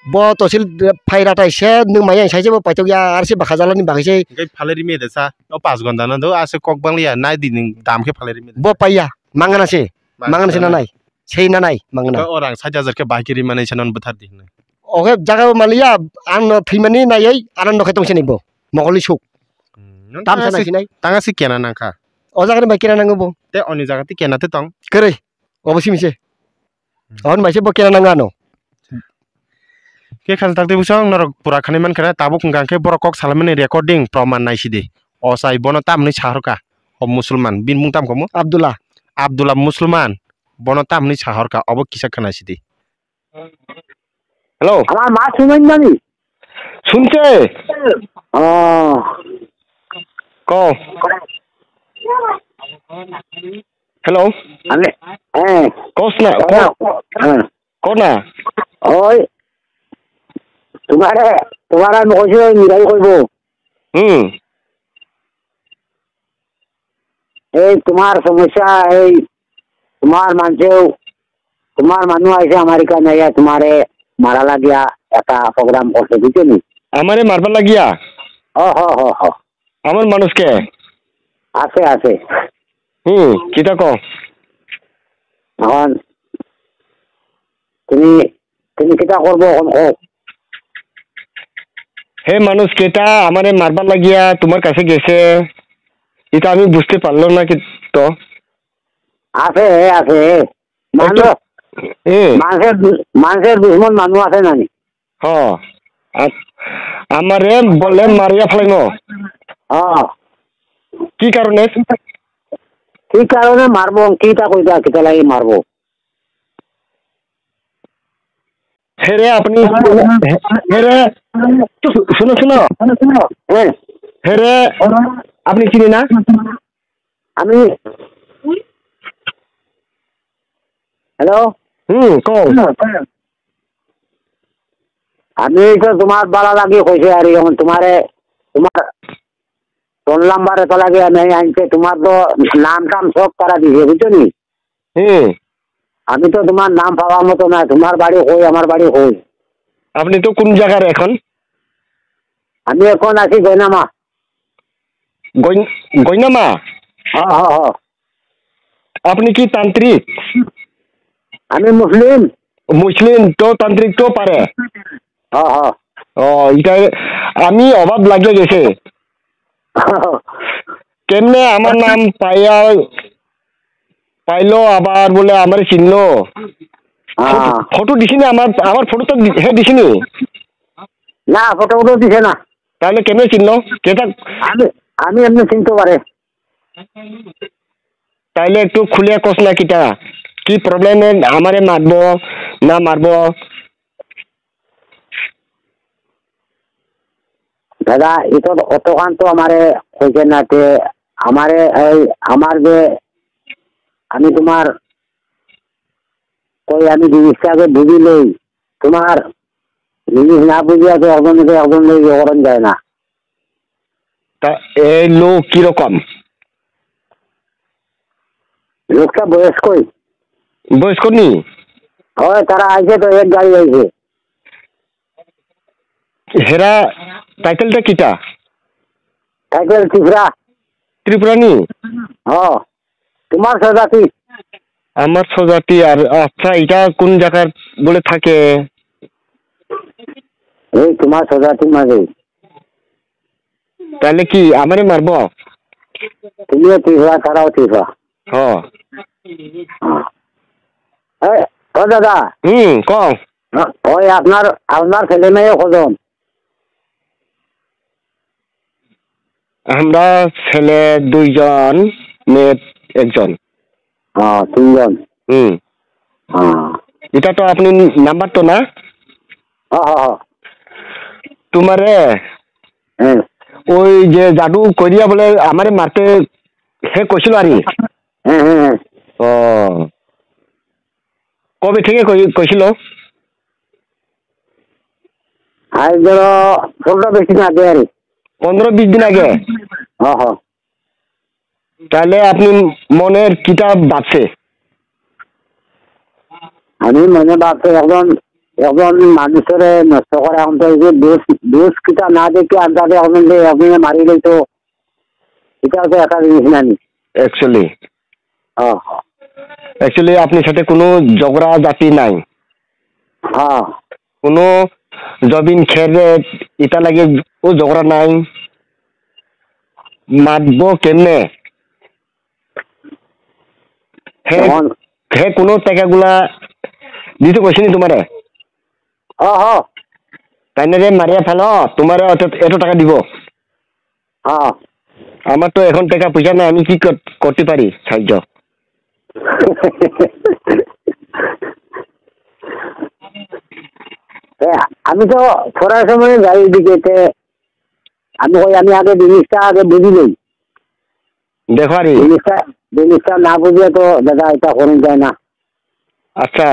Bo tosil phai ratai se nwng maya sai se bo paitok ya, ar se bakha jalani bagwi se. Hingke phalai rimi de sa, o pas gonda no do, ase kok bang ya, nai di nwng dam khe phalai rimi de. Bo paiya, mangana se, mangana se nanai, sei nanai, mangana. O rang sait hajar khe bahai khe rimani se non bwthar di hinwi. O khe jaga bo maliya, ang no thwimani naiwi, anando khe tong se ni bo, mokoli suk. Hmm, tam sana sinai. Tanga si kena nangkha. O jaga ni bai kena nango bo. Te oni jaga ti kena te tong. Kere, obo simi se. Ahon bai se bo kena nang ano. Khe khal takti bwsong norok pura khani man khana tabuk hwnkha khe borok kok salamani recording proman naisidi. O sai bono tamni sahorka. O Musulman, bini mung tam komo? Abdullah. Abdullah Musulman, bono tamni sahorka, obo kisa khana sidi. Hello. Ama ma sunan nani? Sunche. Oh. Ko. Hello. Ane, eh. Kosna, ko-, eh. Kona? Oi. Tumare, tumare mo koisu mirai koibo. Hmm. এই তোমার সমস্যা, এই তোমার মানছেও, তোমার মানুষ আইছে আমেরিকা নাইয়া তোমারে মারা লাগিয়া একটা প্রোগ্রাম করছে, বুঝছো নি? আমারে মারবার লাগিয়া? হ, হ, হ, হ। আমার মানুষকে? আছে, আছে। হুম, কিতা ক? এখন তুমি, তুমি কিতা করবো এখন কও? হে মানুষ, কেটা আমারে মারবার লাগিয়া তোমার কাছে গেছে, এটা আমি বুঝতে পারলাম না কি তো। আছে, আছে। মানুষ, এ। মানুষের দু-, মানুষের দুশমন মানুষ আছে নানি? হ। আ-, আমারে বললে মারিয়া ফেলাইনো। হ। কি কারণে? কি কারণে মারবো? কিতা কইতা, কিতা লাগি মারবো? হেরে আপনি, হেরে, শু-, শুনো, শুনো। হ্যাঁ। হেরে আপনি চিনি না? আমি, হ্যালো? হুম, কও। আমি তো তোমার বালা লাগি কইছি আর এখন তোমারে, তোমার ফোন নাম্বার এত লাগে আমি আনছে, তোমার তো নাম টাম সব তারা দিছে, বুঝছো নি? হুম। আমি তো তোমার নাম পাওয়ার মতো না, তোমার বাড়ি কই, আমার বাড়ি কই। আপনি তো কোন জায়গার এখন? আমি এখন আছি গয়নামা। গয়-, গয়নামা? হ্যাঁ, হ্যাঁ, হ্যাঁ। আপনি কি তান্ত্রিক? আমি মুসলিম। মুসলিম তো তান্ত্রিক তো পারে? হ্যাঁ, হ্যাঁ। ও, এটা আমি অভাব লাগিয়ে গেছে। কেমনে আমার নাম পাইয়া, পাইলো আবার বলে আমারে চিনলো। হ্যাঁ। ফটো, ফটো দিছিনি আমার, আমার ফটো তো দি-, হ্যাঁ দিছিনি। না, ফটো ফটো দিছে না। তাহলে কেমনে চিনলো? কেটা? আমি, আমি এমনি চিনতে পারে। তাইলে একটু খুলিয়া কস না কিতা? কি প্রবলেমে আমারে মারবো না মারবো? দাদা, এত অতখান তো আমারে কইছে না তে, আমারে এই আমার যে আমি তোমার কই আমি জিনিসটাকে বুঝি লই, তোমার জিনিস না বুঝিয়া তো একজনকে একজন লই ইয়ে করান যায় না। তা এই লোক কিরকম? লোকটা বয়স্কই। বয়স্ক নি? হয়, তারা আইছে তো, এক গাড়ি আইছে। হেরা টাইটেলটা কিটা? টাইটেল ত্রিপুরা। ত্রিপুরা নি? হ। তোমার স্বজাতি? আমার স্বজাতি আর, আচ্ছা, এটা কোন জায়গার বলে থাকে? এই তোমার স্বজাতির মাঝে। তাহলে কি আমারে মারবো? তুমিও ত্রিপুরা, তারাও ত্রিপুরা। হ। হ্যাঁ। এই, ও দাদা। হুম, কও। ওই আপনার, আপনার ছেলে মেয়ে কজন? আমরা ছেলে দুইজন, মেয়ে একজন। হ্যাঁ, তিনজন। হুম। হ্যাঁ। এটা তো আপনি নাম্বার তো না? হ্যাঁ, হ্যাঁ, হ্যাঁ। তোমারে হ্যাঁ। ওই যে জাদু করিয়া বলে আমারে মারতে, হে কইছিল আরে। হ্যাঁ, হ্যাঁ, হ্যাঁ। ও। কবে থেকে কই-, কইছিল? আজ ধরো পনেরো বিশ দিন আগে আর কি। পনেরো বিশ দিন আগে? হ্যাঁ, হ্যাঁ। তাহলে আপনি মনের কিতা ভাবছে? আমি মনে ভাবছি এখন একজন মানুষরে নষ্ট করে, এখন তো এই যে দোষ, দোষ কিতা না দেখে আন্দাজে এখন যে একজনে মারি দিল তো, এটাও তো একটা জিনিস নানি। Actually, হ্যাঁ। Actually, আপনার সাথে কোনো ঝগড়া জাতি নাই। হ্যাঁ। কোনো জমিন খেরে এটা লাগে ও ঝগড়া নাই। মাতবো কেমনে? হে, এখন হে কোনো টাকাগুলা দিতে কইছিনি তোমারে? হ, হ। তাই না রে, মারিয়া ফেলো, তোমারে অত, এত টাকা দিব। হ। আমার তো এখন টাকা পয়সা নাই, আমি কি কর-, করতে পারি সাহায্য? এ, আমি তো পড়ার সময় যাই এদিকে, তে আমি কই, আমি আগে জিনিসটা আগে বুঝি নেই। দেখো আরে। জিনিসটা, জিনিসটা না বুঝলে তো দাদা এটা করা যায় না। আচ্ছা,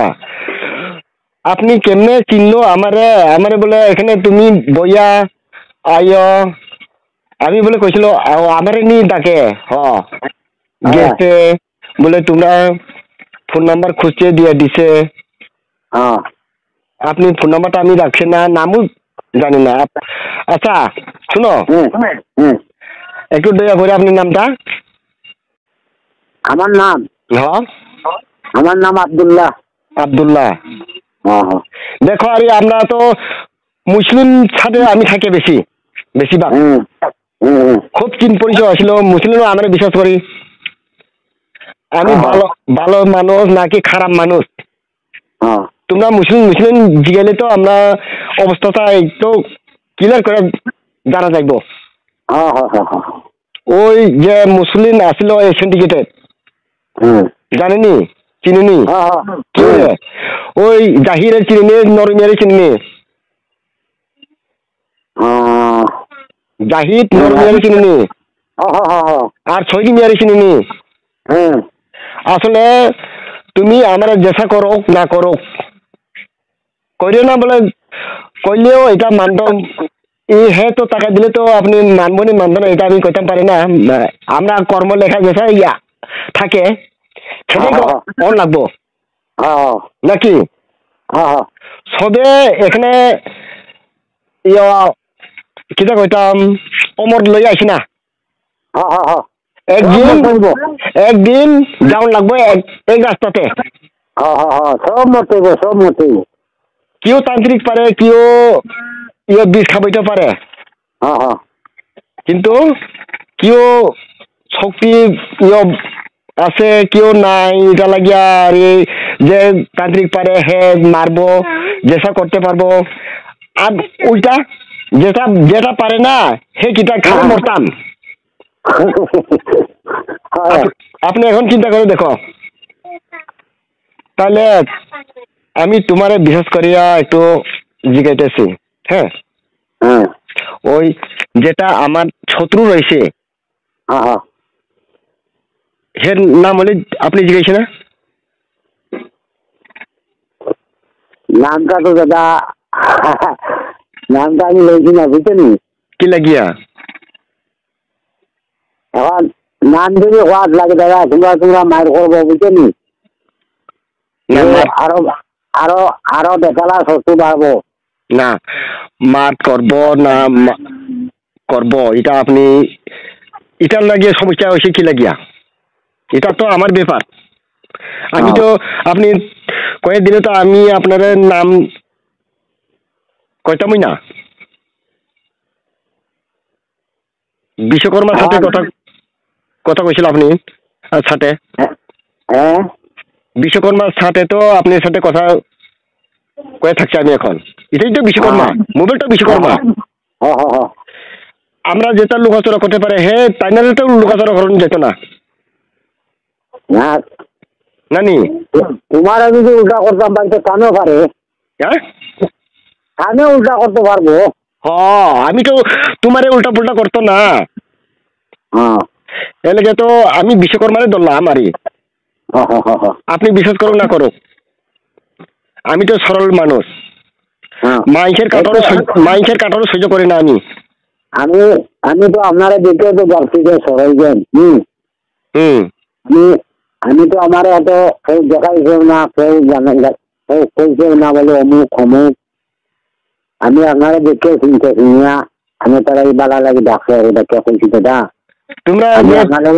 আপনি কেমনে চিনলো আমারে? আমারে বলে এখানে তুমি বইয়া আইও। আমি বলে কইছিল, আ-, আমারে নি ডাকে, হ। হ্যাঁ। গেছে, বলে তোমরা ফোন নাম্বার খুঁজছে দিয়ে দিছে। হ্যাঁ। আপনি ফোন নাম্বারটা আমি রাখছি না, নামও জানি না। আপ-, আচ্ছা, শুনো। হুম, হুম। একটু দয়া করে আপনার নামটা। আমার নাম? হ্যাঁ। আমার নাম আব্দুল্লাহ। আব্দুল্লাহ। হ্যাঁ, হ্যাঁ। দেখো, আরে আমরা তো মুসলিম সাথে আমি থাকি বেশি, বেশিরভাগ। হুম, হুম, হুম। খুব চিন পরিচয় ছিল, মুসলিমও আমরা বিশ্বাস করি। আমি হ্যাঁ, হ্যাঁ। ভালো, ভালো মানুষ নাকি খারাপ মানুষ? হ্যাঁ। তোমরা মুসলিম, মুসলিম জিগাইলে তো আমরা অবস্থাটা একটু ক্লিয়ার করে জানা যাইব। হ্যাঁ, হ্যাঁ, হ্যাঁ, হ্যাঁ। ওই যে মুসলিম আছিল এই সিন্ডিকেটের, হুম। জানেনি? চিনেনি? হ্যাঁ, হ্যাঁ। কে? হুম। ওই জাহিরের চিনেনি, নরমিয়ারে চিনেনি? আহ, জাহিদ, হ্যাঁ। নরমিয়ারে চিনেনি? হ্যাঁ, হ্যাঁ, হ্যাঁ, হ্যাঁ। আর ছয়দি মিয়ারে চিনেনি? হ্যাঁ। আসলে তুমি আমরা যেসা করো না করো, কইলে না বলে, কইলেও এটা মানতাম। এই হে তো টাকা দিলে তো আপনি মানবো নি মানবো না, এটা আমি কইতাম পারি না। আমরা কর্ম লেখা যেটা ইয়া থাকে, সেটাই তো হ্যাঁ, হ্যাঁ। অন লাগবো। হ্যাঁ, হ্যাঁ। নাকি? হ্যাঁ, হ্যাঁ। সবে এখানে ইয়া, কিতা কইতাম, অমর লই আইছি না। হ্যাঁ, হ্যাঁ, হ্যাঁ। একদিন, সব মরতে হইব। একদিন যাওন লাগবো এক, এক রাস্তাতে। হ্যাঁ, হ্যাঁ, হ্যাঁ, সব মরতে হইব, সব মরতে হইব। কেউ তান্ত্রিক পারে, কেউ ইয়ে বিষ খাবাইতে পারে। হ্যাঁ, হ্যাঁ। কিন্তু কেউ শক্তি ইয়ে আছে, কেউ নাই, এটা লাগিয়া আর এই যে তান্ত্রিক পারে, হে মারবো, যেসা করতে পারবো। আর উল্টা যেটা, যেটা পারে না, হে কিতা খাবে হ্যাঁ। মরতাম। হ্যাঁ। আপ-, আপনি এখন চিন্তা করে দেখো, তাহলে আমি তোমারে বিশেষ করিয়া একটু জিজ্ঞাসা, হ্যাঁ? হ্যাঁ। ওই যেটা আমার শত্রু রয়েছে, হ্যাঁ, হ্যাঁ। এর নাম হলে আপনি জিজ্ঞাসা না? নামটা তো দাদা, নামটা আমি লইছি না, বুঝছেন? কি লাগিয়া? এখন নাম যদি ওয়াজ লাগে দাদা, তোমরা, তোমরা মার করবো, বুঝছেন? না, এ মার আরো, আরো, আরো বেতালা শত্রু বাড়বো। না, মার করবো না, মা-, করবো, এটা আপনি, এটার লাগিয়া সমস্যা হয়েছে কি লাগিয়া? এটা তো আমার ব্যাপার। আমি হ্যাঁ। তো, আপনি কয়েক দিনে তো আমি আপনার নাম কইতামই না। বিশ্বকর্মার সাথে হ্যাঁ। কথা, কথা কইছিল আপনি, আর সাথে। হ্যাঁ। হ্যাঁ। বিশ্বকর্মার সাথে তো আপনার সাথে কথা কয়ে থাকছি আমি এখন। এটাই তো বিশ্বকর্মা, হ্যাঁ। মোবাইলটা বিশ্বকর্মা। হ্যাঁ, হ্যাঁ, হ্যাঁ। আমরা যেটা লুকাচুরা করতে পারে, হে, তাই নাহলে তো লুকাচুরা করানো যেত না। না। নানি? তোমার আমি যদি উল্টা করতাম, বাড়িতে কামে পারে। হ্যাঁ? কামে উল্টা করতে পারবো। হ, আমি তো তোমারে উল্টা পুল্টা করতো না। হ্যাঁ। এলাকা তো আমি বিশ্বকর্মারে ধরলাম আরে। হ, হ, হ, হ। আপনি বিশ্বাস করুন না করুক, আমি তো সরল মানুষ। হ্যাঁ। মাইনষের কাটারও এটা সহ্য, মাইনষের কাটারও সহ্য করি না আমি। আমি, আমি তো আপনারা দেখে তো ভাবছি যে সরল জন। হুম। হুম। আমি, আমি তো আমার এত কেউ দেখাই কেউ না, কেউ জানে না। এই কইছে না বলে অমুক অমুক। আমি আপনারা দেখে শুনতে শুনিয়া আমি তারা এই বালা লাগি ডাকছে আর এটা কে কইছি দাদা। তোমরা আমি যে আপনারা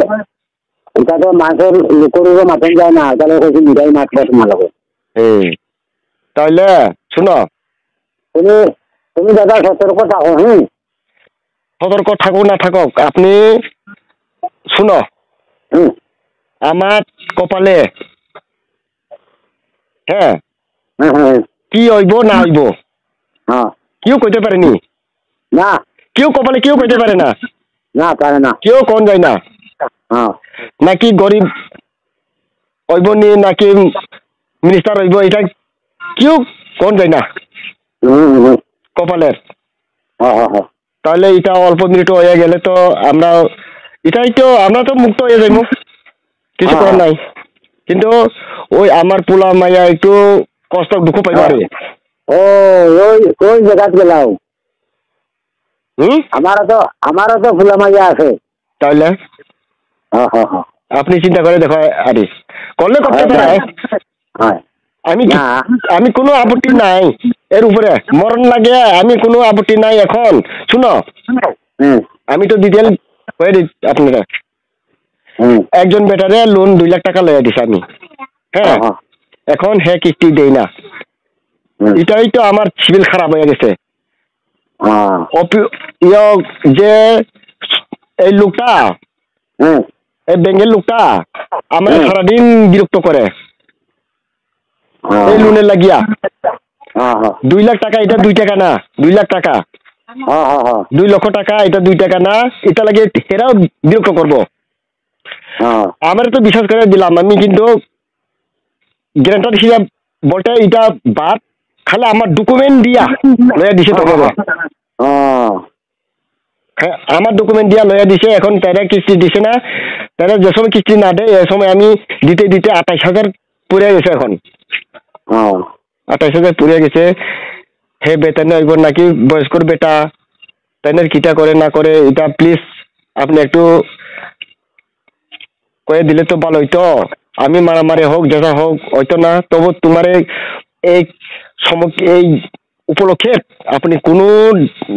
এটা তো মাছের লোকের উপরে মাথায় যায় না, তাহলে কইছি মিঠাই মাছ বস মালকে। এই, তাইলে শুনো। তুমি, তুমি দাদা সতর্ক থাকো, হুম। সতর্ক থাকো না থাকো, আপনি শুনো। হুম। আমার কপালে, হ্যাঁ, হ্যাঁ, হ্যাঁ। কি হইব না হইব, হ্যাঁ। কেউ কইতে পারেনি। না। কেউ কপালে কেউ কইতে পারে না। না, পারে না। কেউ কোন যায় না। হ্যাঁ। নাকি গরিব হইব নি, নাকি মিনিস্টার হইব, এটা কেউ কোন যায় না। হুম, হুম। কপালের। হ্যাঁ, হ্যাঁ, হ্যাঁ। তাহলে এটা অল্প মিনিট হয়ে গেলে তো আমরা, এটাই তো, আমরা তো মুক্ত হয়ে যাইবো, কিছু হ্যাঁ, করার হ্যাঁ। নাই। কিন্তু ওই আমার পোলা মাইয়া একটু কষ্ট দুঃখ পাইবো হ্যাঁ। আরে। ও, ওই, ওই জায়গাত গেলাও। হুম? আমারও তো, আমারও তো পোলা মাইয়া আছে। তাহলে? হ্যাঁ, হ্যাঁ, হ্যাঁ। আপনি চিন্তা করে দেখো, আরে। করলে করতে হ্যাঁ, পারে। হ্যাঁ। হ্যাঁ। আমি কি, না। আমি কোনো আপত্তি নাই এর উপরে। মরণ লাগে, আমি কোনো আপত্তি নাই এখন। শুনো, হুম। আমি তো ডিটেল কয়ে দিই আপনারা। হুম। একজন বেটারে লোন দুই লাখ টাকা লইয়া দিছি আমি। হ্যাঁ। হ্যাঁ, হ্যাঁ। এখন হে কিস্তি দেই না। হুম। এটাই তো আমার সিবিল খারাপ হয়ে গেছে। হ্যাঁ। অপি-, ইয়ো, যে এই লোকটা, হুম। এই বেঙ্গল লোকটা আমার হুম। সারাদিন বিরক্ত করে। হ্যাঁ। এই লোনের লাগিয়া। হ্যাঁ, হ্যাঁ। দুই লাখ টাকা, এটা দুই টাকা না, দুই লাখ টাকা। হ্যাঁ, হ্যাঁ, হ্যাঁ। দুই লক্ষ টাকা, এটা দুই টাকা না, এটা লাগে হেরাও বিরক্ত করবো। হ্যাঁ। আমার তো বিশ্বাস করে দিলাম আমি, কিন্তু গ্যারান্টার হিসাব বলতে এটা বাদ, খালি আমার ডকুমেন্ট দিয়া লইয়া দিছে তোমাকে। হ্যাঁ। হ্যাঁ, আমার ডকুমেন্ট দিয়া লইয়া দিছে, এখন তারা কিস্তি দিছে না, তারা যে সময় কিস্তি না দেয়, এ সময় আমি দিতে দিতে আঠাইশ হাজার পুরে গেছে এখন। হ্যাঁ। আঠাইশ হাজার পুরে গেছে। হে বেতনে হইব নাকি বয়স্কর বেটা, তাইনের কিতা করে না করে, এটা প্লিজ আপনি একটু কয়ে দিলে তো ভালো হইতো। আমি মারামারি হোক, যেটা হোক, হইতো না, তবু তোমার এই, এই সমক-, এই উপলক্ষে আপনি কোনো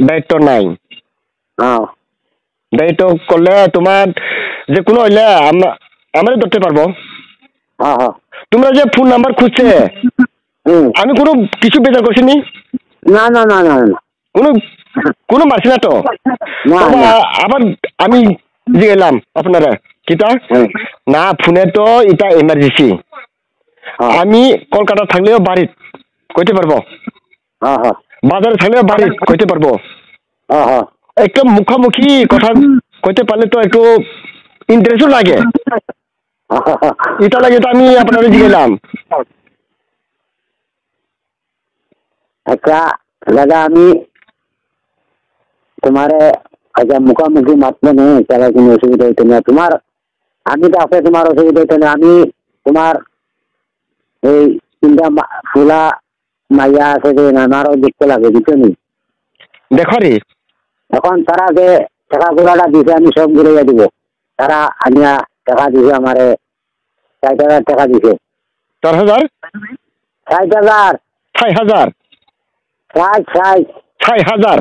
দায়িত্ব নাই। হ্যাঁ। দায়িত্ব করলে তোমার যে কোনো হইলে আমরা, আমরা ধরতে পারবো। হ্যাঁ, হ্যাঁ। তোমরা যে ফোন নাম্বার খুঁজছে, হুম। আমি কোনো কিছু বেজার করছি নি? না, না, না, না, না। কোনো, কোনো মারছি না তো? না, তবে না। আবার আমি জিগেলাম আপনারা, কিতা? হুম। না, ফোনে তো এটা ইমার্জেন্সি। হ্যাঁ। আমি কলকাতা থাকলেও বাড়িত কইতে পারবো। হ্যাঁ, হ্যাঁ। বাজারে থাকলেও বাড়িত কইতে পারবো। হ্যাঁ, হ্যাঁ। একটু মুখামুখি কথা কইতে পারলে তো একটু ইন্টারেস্টও লাগে। এটা লাগে তো আমি আপনারা জিগেলাম। আচ্ছা, দাদা, আমি তোমারে আচ্ছা মুখামুখি মাতলে নেই, তাহলে কোনো অসুবিধা হইতো না। তোমার, আমি তো আছে, তোমার অসুবিধা হইতো না। আমি তোমার এই তিনটা মা-, ফুলা মাইয়া আছে যে, আমারও দেখতে লাগে, বুঝছো নি? দেখো রে। এখন তারা যে টাকা গুলাটা দিছে, আমি সব ঘুরে দিব। তারা আনিয়া টাকা দিছে আমারে, ষাট হাজার টাকা দিছে। চার হাজার? ষাট হাজার। ছয় হাজার? ষাট, ষাট। ছয় হাজার?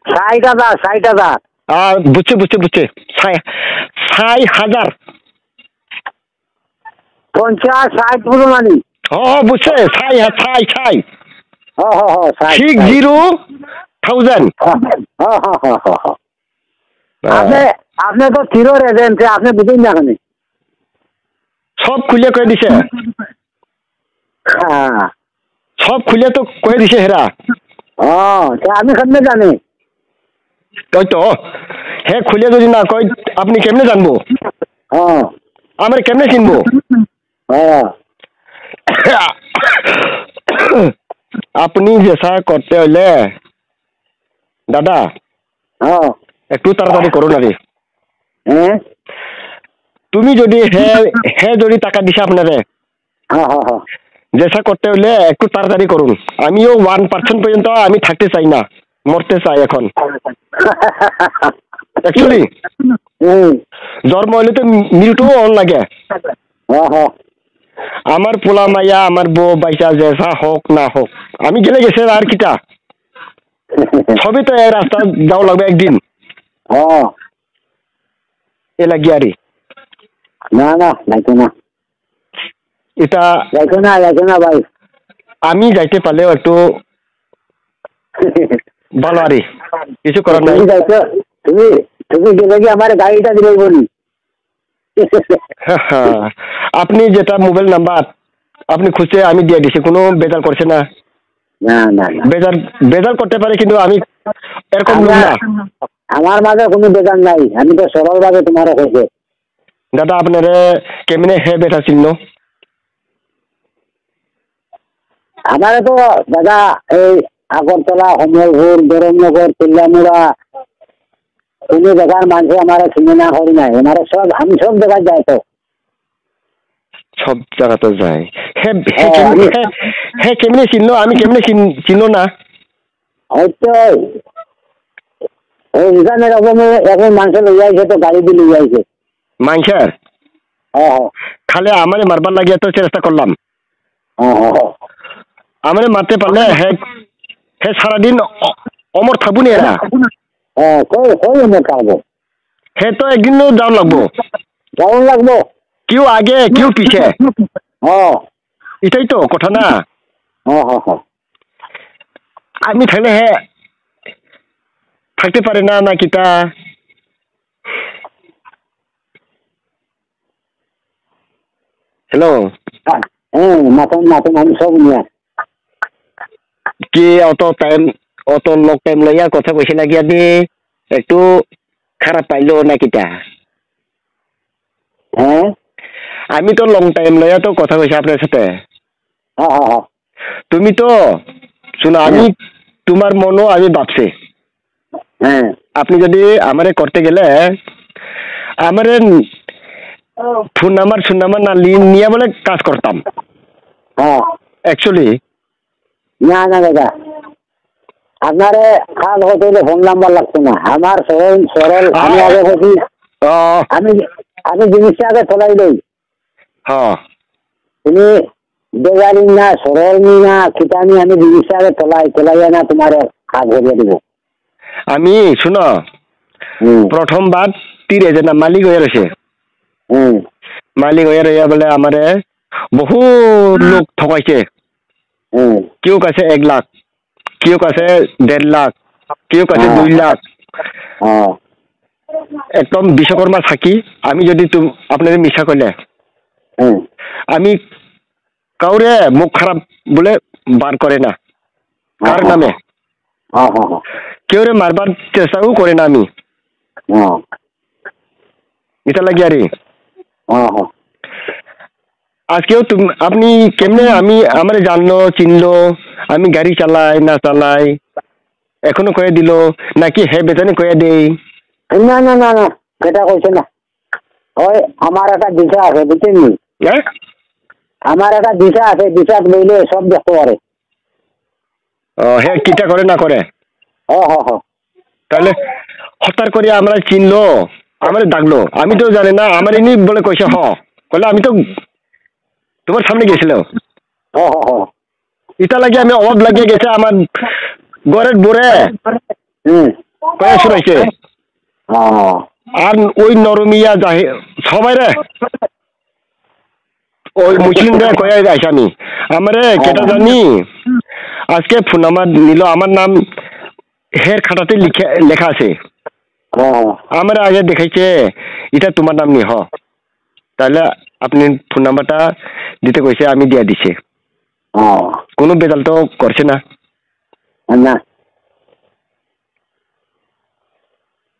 ষাট হাজার, ষাট হাজার। আহ, বুঝছি, বুঝছি, বুঝছি। ছয়, ছয় হাজার। পঞ্চাশ, ষাট বলো নানি? হ, হ, বুঝছে। ছয়, ছয়, ছয়। হ, হ, হ, ষাট, six ষাট। Zero thousand। হ, হ, হ, হ, হ। হ্যাঁ। আপনি, আপনি তো চিরর এজেন্ট, আপনি বুঝেন না কেন? সব খুলে কয়ে দিছে। হ্যাঁ। সব খুলে তো কয়ে দিছে হেরা। ও, তা আমি কেমনে জানি? ওই তো, হে খুলে যদি না কয়, আপনি কেমনে জানবো? হ্যাঁ। আমার কেমনে চিনবো? হ্যাঁ। আপনি যেসা করতে হইলে দাদা, হ্যাঁ। একটু তাড়াতাড়ি করুন আরে। হ্যাঁ? তুমি যদি হে, হে যদি টাকা দিছে আপনারে, হ্যাঁ, হ্যাঁ, হ্যাঁ। যেসা করতে হইলে একটু তাড়াতাড়ি করুন। আমিও ওয়ান পার্সেন্ট পর্যন্ত আমি থাকতে চাই না, মরতে চাই এখন। Actually, হুম। জন্ম হইলে তো মৃত্যুও অন লাগে। হ্যাঁ, হ্যাঁ। আমার পোলা মাইয়া, আমার বউ বাইচা যেসা হোক না হোক, আমি গেলে গেছে আর কিতা? সবই তো এই রাস্তা যাওয়া লাগবে একদিন। ও। এ লাগিয়ারি। না, না, যাইতো না। এটা যাইতো না, যাইতো না ভাই। আমি যাইতে পারলেও একটু ভালো আরে, কিছু করার নাই। তুমি যাইতো, তুমি, তুমি গেলে কি আমার গাড়িটা দিলে বলি? আপনি যেটা মোবাইল নাম্বার, আপনি খুঁজতে আমি দিয়ে দিছি, কোনো বেজার করছে না। না, না, না। বেজার, বেজার করতে পারে, কিন্তু আমি এরকম লোক না। আমার মাঝে কোনো বেজার নাই, আমি তো সরল ভাবে তোমার কাছে। দাদা, আপনারে কেমনে হে বেটা চিনলো? আমারে তো দাদা এই আগরতলা, কমলপুর, ধরমনগর, তেলিয়ামুড়া, কোনো জায়গার মানুষ আমারে চিনে না, করি নাই। আমারে সব, আমি সব জায়গায় যাই তো। সব জায়গাতে যাই। হে, হে হ্যাঁ, কেমনে, আমি হে, হে কেমনে চিনলো? আমি কেমনে চিন-, চিনলো না? হয়তো ওই ইন্টারনেট ওপেনে এখন মানুষের লইয়া আইছে তো, গাড়ি দিয়ে লইয়া আইছে। মানষের? হ্যাঁ, হ্যাঁ। খালি আমারে মারবার লাগিয়া তো চেষ্টা করলাম। হ্যাঁ, হ্যাঁ, হ্যাঁ। আমারে মারতে পারলে হে, হে সারাদিন অ-, অমর থাকবো নি এরা? হ্যাঁ, কই, কই অমর থাকবো? হে তো একদিন তো যাওয়া লাগবো। যাওয়া লাগবো। কেউ আগে, কেউ পিছে। হ্যাঁ। এটাই তো কথা না? হ্যাঁ, হ্যাঁ, হ্যাঁ। আমি থাকলে হে থাকতে পারে না, না কিতা? হ্যালো। হ্যাঁ, মাথা, মাথা, আমি সব নিয়ে। কি অত টাইম, অত লং টাইম লইয়া কথা কইছে না কিয়া দি? একটু খারাপ পাইলো না কিতা? হ্যাঁ? আমি তো লং টাইম লইয়া তো কথা কইছি আপনার সাথে। হ্যাঁ, হ্যাঁ, হ্যাঁ। তুমি তো, শোনো, আমি হ্যাঁ। তোমার মনও আমি ভাবছি। হ্যাঁ। আপনি যদি আমারে করতে গেলে, আমারে ফোন নাম্বার, ফোন নাম্বার না লি-, নিয়ে বলে কাজ করতাম। হ্যাঁ। Actually। না, না, দাদা। আপনারে কাজ হতে হলে ফোন নাম্বার লাগতো না। আমার সরল, সরল, আমি আ, আগে বলছি, আ। আমি, আমি জিনিসটা আগে চলাই লই। হ্যাঁ। তুমি বেজারি না, সরল নি না, কিতানি আমি জিনিসটা আগে তোলাই, তোলাইয়া না তোমারে কাজ করিয়া দিব। আমি, শুনো, হুম। প্রথম বার তীরে যে না মালিক হয়ে রয়েছে। হুম। মালিক হয়ে রইয়া বলে আমারে বহুত লোক ঠকাইছে। হুম। কেউ কাছে এক লাখ, কেউ কাছে দেড় লাখ, কেউ কাছে হ্যাঁ। দুই লাখ। হ্যাঁ। একদম বিশ্বকর্মা সাক্ষী, আমি যদি তুম-, আপনারে মিছা কইলে, হুম। আমি কাউরে মুখ খারাপ বলে বার করে না। কার হ্যাঁ, হ্যাঁ। নামে? হ্যাঁ, হ্যাঁ, হ্যাঁ। কেউরে মারবার চেষ্টাও করে না আমি। হ্যাঁ। এটা লাগে আরে। হ্যাঁ, হ্যাঁ। আজকেও তুমি, আপনি কেমনে আমি, আমারে জানলো, চিনলো, আমি গাড়ি চালাই না চালাই, এখনো কয়ে দিল, নাকি হে বেজানি কয়ে দেই? না, না, না, না, সেটা কইছে না। ওই আমার একটা দিশা আছে, বুঝছেন নি? হ্যাঁ? আমার একটা দিশা আছে, দিশা বইলে সব দেখতে পারে। ও, হে কিতা করে না করে? হ, হ, হ। তাহলে হঠাৎ করে আমরা চিনলো, আমারে ডাকলো, আমি তো জানি না, আমার এমনি বলে কইছে হ, বলে আমি তো তোমার সামনে গেছিলাম। হ, হ, হ। ইটা লাগি আমি অভাব লাগিয়ে গেছে আমার ঘরের বুড়ে। হুম। কয়ে শুনাইছে। ও। আর ওই নরমিয়া জাহি-, সবাই রে। ওই মুসলিম রে কয়ে আইছে আমি। আমারে ও। কেটা জানি? আজকে ফোন নাম্বার নিল, আমার নাম হের খাতাতে লিখে, লেখা আছে। ও। আমারে আগে দেখাইছে, এটা তোমার নাম নি, হ। তাহলে আপনি ফোন নাম্বারটা দিতে কইছে, আমি দিয়া দিছি। ও। কোনো বেজাল তো করছে না? না।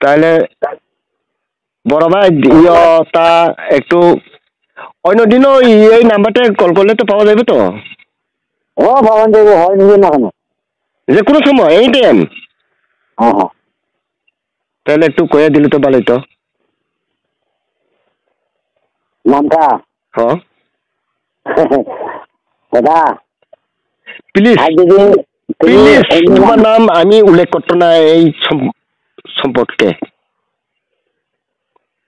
তাহলে বড় ভাই, ইয়ো, তা একটু অন্য দিনও এই নাম্বারটা কল করলে তো পাওয়া যাবে তো? ও, পাওয়া যাবে, হয় নিজে না কেন? যে কোনো সময়, এনি টাইম? হ্যাঁ, হ্যাঁ। তাহলে একটু কয়ে দিলে তো ভালোই তো। নামটা? হ্যাঁ। দাদা। প্লিজ। আর যদি তুমি প্লিজ, অন্য তোমার নাম আমি উল্লেখ করতো না এই সম-, সম্পর্কে।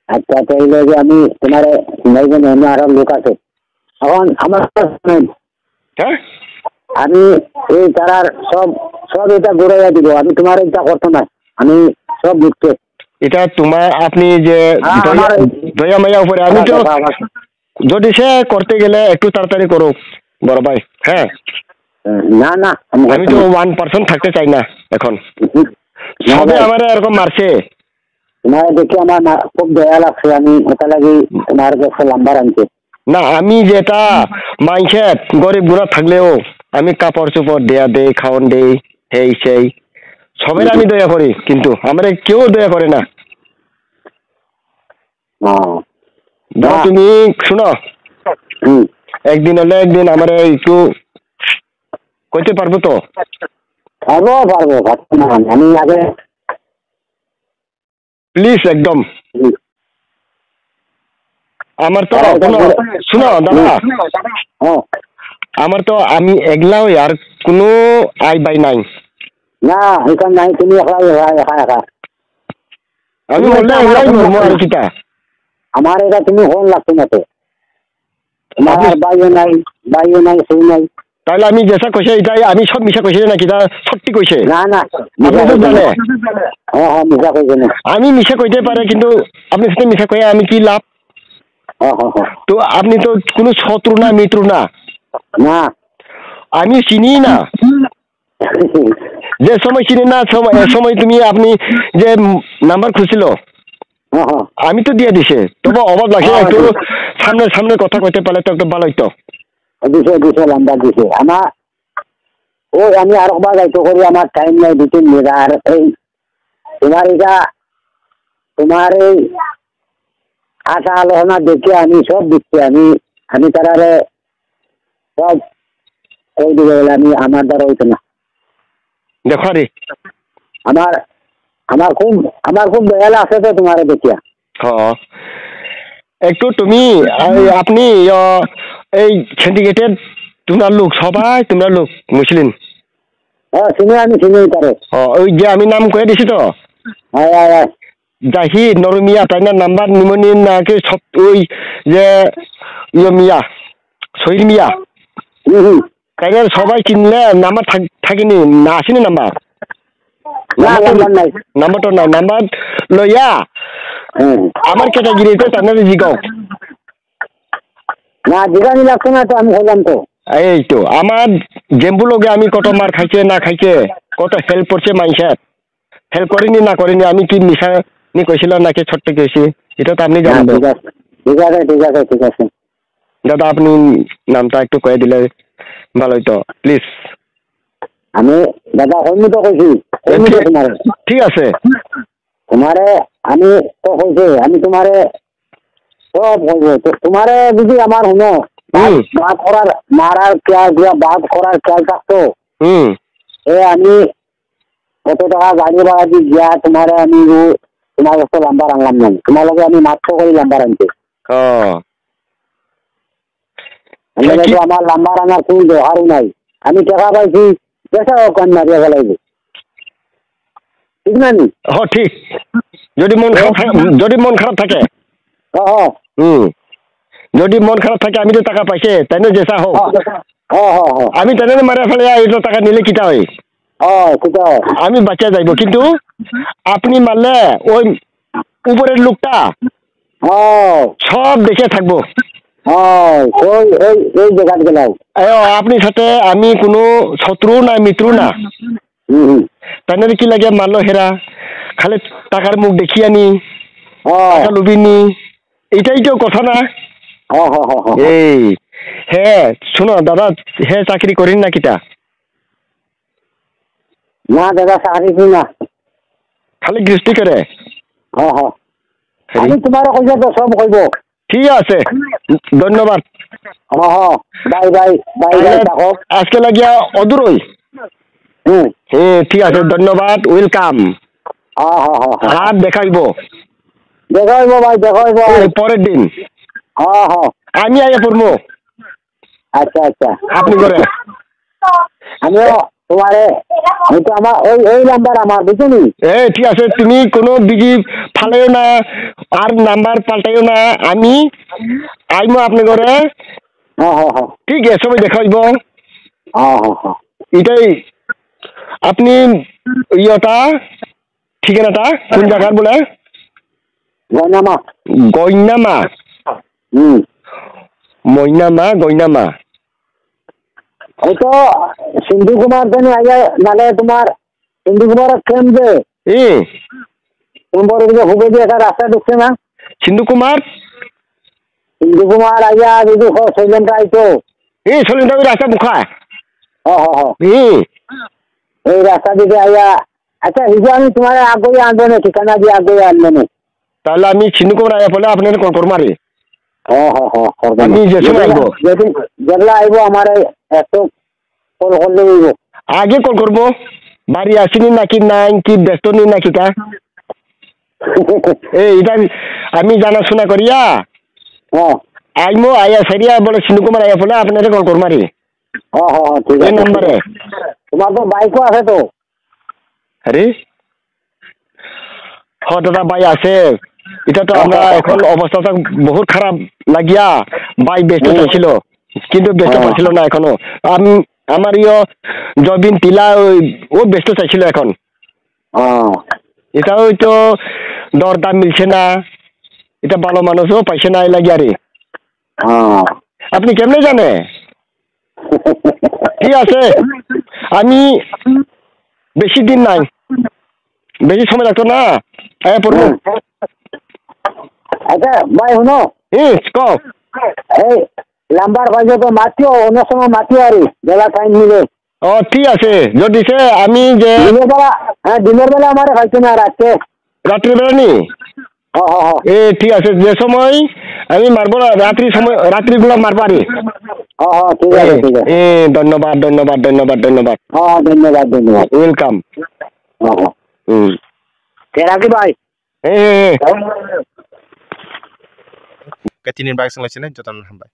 আচ্ছা, আচ্ছা, এই যে আমি তোমার ভাই বোন অন্য আরো লোক আছে। এখন আমার কাছে নেই। হ্যাঁ? আমি এই তারার সব, সব এটা ঘুরাইয়া দিব। আমি তোমার এটা করতে নাই। আমি সব বুঝতে। এটা তোমার, আপনি যে হ্যাঁ, দয়া, আমার এই দয়া মায়া উপরে, আমি তো আমার বাবা। যদি সে করতে গেলে একটু তাড়াতাড়ি করুক, বড় ভাই। হ্যাঁ? না, না, আমি আমি তো করতে না। ওয়ান পার্সেন্ট থাকতে চাই না এখন। হুম। না, সবে ভাই। আমারে এরকম মারছে। তোমার দেখে আমার মা-, খুব দয়া লাগছে, আমি এটা লাগি তোমার কাছে নাম্বার আনছি। না, আমি যেটা মাইনষের গরিব গুড়া থাকলেও আমি কাপড় চোপড় দেয়া দেই, খাওয়ান দেই, এই সেই। সবের আমি দয়া করি, কিন্তু আমারে কেউ দয়া করে না। ও। দাদা, না। তুমি শুনো। হুম। একদিন হলে একদিন আমারে একটু কইতে পারবো তো? পারবো, পারবো, পারবো না, আমি আগে প্লিজ, একদম। হুম। আমার তো আর এটা কোনো, বলে শুনো, দাদা। হুম। হ্যাঁ। আমার তো, আমি একলা ওই, আর কোনো আই বাই নাই। না, এখানে নাই, তুমি একা, একা, একা, একা। আমি তুমি বললে তো আমার এলাই কোনো মরমো আর লাগবে না। কিতা? আমার এটা তুমি ফোন লাগতো না তো। তোমার আপনি আর ভাইও নাই, ভাইও নাই, কেউ নাই। তাহলে আমি যেসা কইছে, এটা আমি সব মিছা কইছে নাকি? এটা সত্যি কইছে? না, না, আপনি মিছা তো কইছে না। জানে। হ্যাঁ, হ্যাঁ, মিছা কইছে না। আমি মিছা কইতে পারে, কিন্তু আপনি সাথে মিছা কইয়া আমি কি লাভ? হ্যাঁ, হ্যাঁ, হ্যাঁ। তো আপনি তো কোনো শত্রু না, মিত্র না। না। আমি চিনি না। যে সময় চিনি না, সময়, এ সময় তুমি, আপনি যে নাম্বার খুঁজছিল, হ্যাঁ, হ্যাঁ। আমি তো দিয়ে দিছে। তবে অবাক লাগছে, হ্যাঁ, একটু হ্যাঁ। সামনে সামনে কথা কইতে পারলে তো একটু ভালো হইতো। দিছে, দিছে, নাম্বার দিছে। আমার, ওই আমি আরেকবার যাইতে করি, আমার টাইম নাই, দুই তিন মিনিট। আর এই তোমার এটা, তোমার এই আশা আলোচনা দেখে আমি সব দিচ্ছি, আমি, আমি তারারে সব কই দিব বলে আমি, আমার দ্বারা হইতো না। দেখো রে। আমার, আমার খুব, আমার খুব দয়া লাগছে তো তোমারে দেখিয়া। হ। একটু তুমি, আ, আপনি, আ, এই সিন্ডিকেটের তোমরা লোক, সবাই তোমরা লোক মুসলিম। হ্যাঁ, চিনি, আমি চিনি তারে। ও, ওই যে আমি নাম কয়ে দিছি তো? হ্যাঁ, হ্যাঁ, হ্যাঁ। জাহিদ, নরমিয়া, তাই না? নাম্বার নিমনি নাকি সব ওই যে ইয়ে মিয়া, শহীদ মিয়া। হুম, হুম। তাই না? সবাই চিনলে নাম্বার থাক-, থাকেনি, না আসেনি নাম্বার? না, নাম্বার তো, নাম্বার নাই। নাম্বার তো না, নাম্বার লইয়া হুম। আমার ক্যাটাগরিতে তাই না জিগাও। না, জিগানি লাগতো না তো, আমি বললাম তো। এই তো, আমার জেম্বু লগে আমি কত মার খাইছে, না খাইছে, কত হেল্প করছে মানুষের। হেল্প করেনি না করেনি, আমি কি মিছা নি কইছিলাম নাকি সত্য কইছি, এটা তো আপনি না, জানবেন। ঠিক আছে, ঠিক আছে, ঠিক আছে, ঠিক আছে। দাদা, আপনি নামটা একটু কয়ে দিলে ভালো হইতো, প্লিজ। আমি দাদা হইনি তো কইছি, এ, হইনি তো ঠিক, তোমার। ঠিক আছে। তোমারে আমি তো কইছি, আমি তোমারে সব কইবো। তো তোমারে যদি আমার হুনো, বাদ, হুম। বাদ করার, মারার খেয়াল দিয়া বাদ করার খেয়াল থাকতো, হুম। এ আমি কত টাকা গাড়ি ভাড়া দিয়ে গিয়া তোমারে আমি ও তোমার কাছে নাম্বার আনলাম না। তোমার লগে আমি মাত্র করে নাম্বার আনতে। ও। আমি হ্যাঁ, কি? বলবো, আমার নাম্বার আনার কোনো দরকারও নাই। আমি টাকা পাইছি, পয়সা হোক, আমি মারিয়া ফেলাইবো। ঠিক না নি? হ, ঠিক। যদি মন খারাপ থাকে, ও। যদি মন খারাপ থাকে। হ, হ। হুম। যদি মন খারাপ থাকে, আমি তো টাকা পাইছে, তাই না, যেসা হোক। হ, হ, হ, হ। আমি তাই না মারিয়া ফেলাই, এই তো টাকা নিলে কিতা হয়? ও, কোথায়? আমি বাঁচিয়া যাইব, কিন্তু আপনি মারলে ওই উপরের লোকটা ও। সব দেখে থাকবো। ও, ওই, ওই, ওই জায়গাত গেলাম। এ, আপনি সাথে আমি কোনো শত্রু না, মিত্র না। হুম, হুম। তাই না কি লাগে মারলো হেরা? খালি টাকার মুখ দেখিয়া নি, ও। টাকা লুবি নি, এটাই তো কথা না? ও, হ, হ, হ, হ। এই, হ্যাঁ, শোনো দাদা, হ্যাঁ, চাকরি করেন না কিতা? না দাদা, চাকরি করি না। খালি গৃহস্থী করে? হ, হ। হেই। আমি তোমারে কইলে তো সব কইব। ঠিক আছে, ধন্যবাদ। হ, হ। বাই, বাই, বাই, বাই, তাহলে থাকো। আজকে লাগিয়া অদূরই। হুম। হ্যাঁ, ঠিক আছে, ধন্যবাদ, ওয়েলকাম। হ, হ, হ, হ। আর দেখাইব। দেখাইব ভাই, দেখাইব। এই পরের দিন। হ, হ। আমি আইয়া পড়বো। আচ্ছা, আচ্ছা। আপনি করে। আমিও তোমারে, হয়তো আমার ওই, ওই নাম্বার আমার, বুঝছো নি? এ, ঠিক আছে, তুমি কোনো বিজি ফালাইও না, আর নাম্বার পাল্টাইও না, আমি আইমো আপনি করে। হ, হ, হ। ঠিক আছে, সময় দেখা হইব। হ, হ, হ। এটাই আপনি ইয়েটা, ঠিকানাটা কোন জায়গার বলে? গয়নামা। গয়নামা? হুম। ময়নামা, গয়নামা। হয়তো সিন্ধু কুমার জানি আইয়া, নালে তোমার সিন্ধু কুমার কেন যে? হুম। তোমার ওদিকে হুবে দিয়ে একটা রাস্তা ঢুকছে না? সিন্ধু কুমার? সিন্ধু কুমার আইয়া যদি হয়, সৈলেন রায় তো। হুম, সৈলেন রায় রাস্তা মুখা। হ, হ, হ। হুম। এই রাস্তা দিকে আইয়া, আচ্ছা, হিজে আমি তোমার আগে আনবো না, ঠিকানা দিয়ে আগে আনবো না। তাহলে আমি সিন্ধু কুমার আইয়া পড়লে আপনার কল করবো আরে। হ, হ, হ, করবো আমি না। যে সময় যেগুলা, আইবো। যেদিন, যেগুলা আইবো আমার এই একটু কল করলে হইব। আগে কল করবো। বাড়ি আসেনি নাকি নাই, কি ব্যস্ত নেই নাকি তা? এ, এটা আমি, আমি জানাশোনা করিয়া। হ্যাঁ। আইমো, আইয়া সারিয়া বলে সিন্ধু কুমার আইয়া বলে আপনারে কল করমারি। হ্যাঁ, হ্যাঁ, হ্যাঁ, ঠিক এই আছে, ঠিক নাম্বারে। আছে। তোমার তো বাইকও আছে তো। আরে? হ দাদা, ভাই আছে। এটা তো হ্যাঁ, আমরা হ্যাঁ, হ্যাঁ। এখন অবস্থাটা বহুত খারাপ লাগিয়া ভাই ব্যস্ত হুম। চাইছিল, কিন্তু ব্যস্ত হ্যাঁ। পাচ্ছিল না এখনো। আমি, আমার ইয়ো জবিন তিলা ওই, ও ব্যস্ত চাইছিল এখন। হ্যাঁ। এটা ওই তো দরদাম মিলছে না, এটা ভালো মানুষও পাইছে না, এই লাগিয়া রে। হ্যাঁ। আপনি কেমনে জানে? ঠিক আছে, আমি বেশি দিন নাই, বেশি সময় লাগতো না। হ্যাঁ, পড়বো। হুম। আচ্ছা, ভাই, শুনো। হুম, কও। এই, নাম্বার পাইছো তো মাতিও, অন্য সময় মাতিও আরে, যেলা টাইম মিলে। ও, ঠিক আছে, যদি সে আমি যে দিনের বেলা, হ্যাঁ, দিনের বেলা আমারে পাইছো না, রাত্রে। রাত্রিবেলা নি? হ, হ, হ। এ, ঠিক আছে, যে সময় আমি মারবো না, রাত্রি সময়, রাত্রিগুলো মারবো আরে। হ, হ, ঠিক আছে, এ, ঠিক আছে। এ, ধন্যবাদ, ধন্যবাদ, ধন্যবাদ, ধন্যবাদ। হ, হ, ধন্যবাদ, ধন্যবাদ। Welcome। হ, হ। হুম। তে রাখি ভাই। এ, এ, এ। Khe tini bagwi swnglaisini jotono hambai.